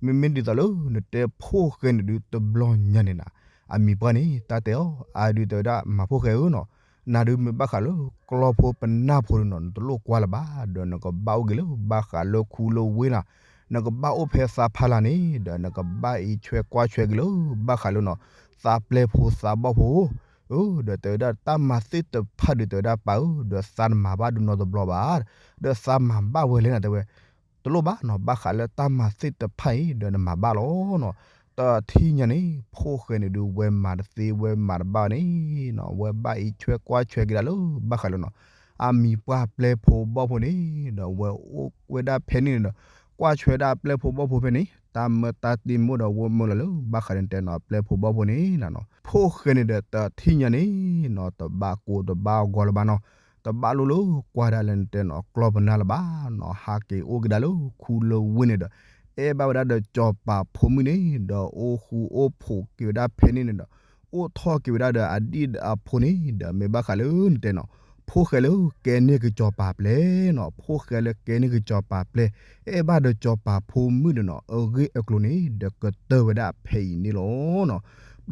မ့မ့ၢ်ဒ်သိးလၢနတဲဖိၣ်ဃဲန့ၣ်ဒုးတဘျီညါန့ၣ်နၤ, အမံၤပှၢ်န့ၣ် တၢ်တဲအီၤ အဒုးတဲဝဲဒၣ်မၤဖိၣ်ဃဲဧၢနီၤ, နၤဒုးမ့ၢ်ဘၣ်ဃးလၢကျီဖိပနၢ်ဖိဒုးနီၤ နတလိၣ်ကွၢ်လၢၤဘၣ် ဒီးနကဘၣ်အိၣ်က့ၤလၢဘၣ်ဃးလၢခူလၢဝ့ၢ်နၤ, နကဘၣ်အိၣ်ဖဲသးဖီလာ်န့ၣ် ဒီးနကဘၣ်အံးဆွဲကွၢ်ဆွဲက့ၤလၢ ဘၣ်ဃးလၢနီၤ သးပျဲၢ်ဖိသးဘီၣ်ဖိ ဒီးတဲဝဲဒၣ်တၢ်မၤသ့ၣ်တဖၣ်ဒုးတဲဝဲဒၣ်ပၢ်ဧၢ ဒီးသးနမၤဘၣ်ဒုးနီတဘျီဘၣ်, ဒီးသးမၤဘၣ်ဝဲလဲၣ်နၤတဲဝဲ, တလိၣ်ဘၣ်နီၤ ဘၣ်ဃးလၢတၢ်မၤသ့ၣ်တဖၣ်အံၤ ဒီးနမၤဘၣ်လီၤနီၤ, တထံၣ်ညါန့ၣ် ဖိၣ်ဃဲန့ၣ်ဒုးဝဲမၤတသ့ဝဲမၤတဘၣ်န့ၣ်နီၤ ဝဲဘၣ်အံးဆွဲကွၢ်ဆွဲက့ၤဒၣ်လၢ ဘၣ်ဃးလၢနီၤ အမံၤပှၢ်ပျဲၢ်ဖိဘီၣ်ဖိန့ၣ် ဒီးဝဲအိၣ်ဝဲဒၣ်ဖဲန့ၣ်န့ၣ်ဒီး ကွၢ်ဆွဲဒၣ်ပျဲၢ်ဖိဘီၣ်ဖိဖဲန့ၣ် တၢ်မၢတၢ်တ့မ့ၢ်ဒီးဝဲမၢလီၤလၢ ဘၣ်ဃးလၢနတဲနီၤ ပျဲၢ်ဖိဘီၣ်ဖိန့ၣ်နၤနီၤ, ဖိၣ်ဃဲန့ၣ်ဒီးတထံၣ်ညါန့ၣ်နီၤ တဘၣ်ကိးတဘၣ်ဂီၤလၢၤဘၣ်နီၤ, တဘၣ်လိၣ်လၢကွၢ်ဒၣ်လၢနတဲနီၤ ကျီၢ်ပနၢ်လၢၤဘၣ်နီၤ, ဟးက့ၤအိၣ်က့ၤဒၣ်လၢခူလၢဝ့ၢ်န့ၣ်ဒီး အဲၣ်ဘၣ်ဝဲဒၣ်ဒီးစီၤပၤဖိမုၣ်န့ၣ် ဒီးအိၣ်ဃူအိၣ်ဖိးက့ၤဝဲဒၣ်ဖဲန့ၣ်န့ၣ်ဒီး အိၣ်ထီၣ်က့ၤဝဲဒၣ်ဒီးအဒံၣ်အဖိန့ၣ် ဒီးမ့ၢ်ဘၣ်ဃးလၢနတဲနီၤ ဖိၣ်ဃဲလၢကဲန့ၢ်ကစီၤပၤပျဲၢ်နီၤ, ဖိၣ်ဃဲလၢကဲန့ၢ်ကစီၤပၤပျဲၢ် အဲၣ်ဘၣ်ဒီးစီၤပၤဖိမုၣ်ဒီးနီၤ အဂ့ၢ်အကျိၤန့ၣ် ဒီးကတၢၢ်ဝဲဒၣ်ဖဲအံၤန့ၣ်လီၤ.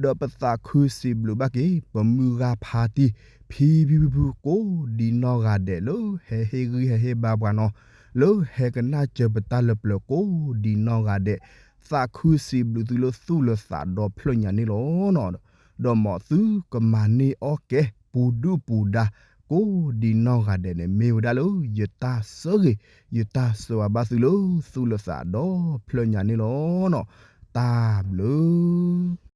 ဒီးပသးခုစံးဘျုးဘၣ်က့ၤ ပမုၢ်ဂၤဖါတံၢ် ဖံဖံဖုဖု ကိးဒံးနီၢ်ဂၤဒဲး လၢဟဲဟ့ၣ်ဂံၢ်ဟဲဟ့ၣ်ဘါပှၤနီၤ, လၢဟဲကနၣ်စၢၤပတၢ်လၢပျၢၤကိးဒံးနီၢ်ဂၤဒဲး, သးခုစံးဘျုးသုလၢသူၣ်လၢသးဒီဖျၢၣ်ညါန့ၣ်လီၤ. ဒီးမ်သုကမၤန့ၢ်အီၣ်ကဲ ပူၤဒုၣ်ပူၤဒါ ကိးဒံးနီၢ်ဂၤဒဲးန့ၣ် မ့ၢ်ဝဲဒၣ်လၢယတၢ်ဆၢဂ့ၤ ယတၢ်ဆၢဂ့ၤဘၣ်သုလၢသူၣ်လၢသးဒီဖျၢၣ်ညါန့ၣ်လီၤ. တၢ်ဘျုး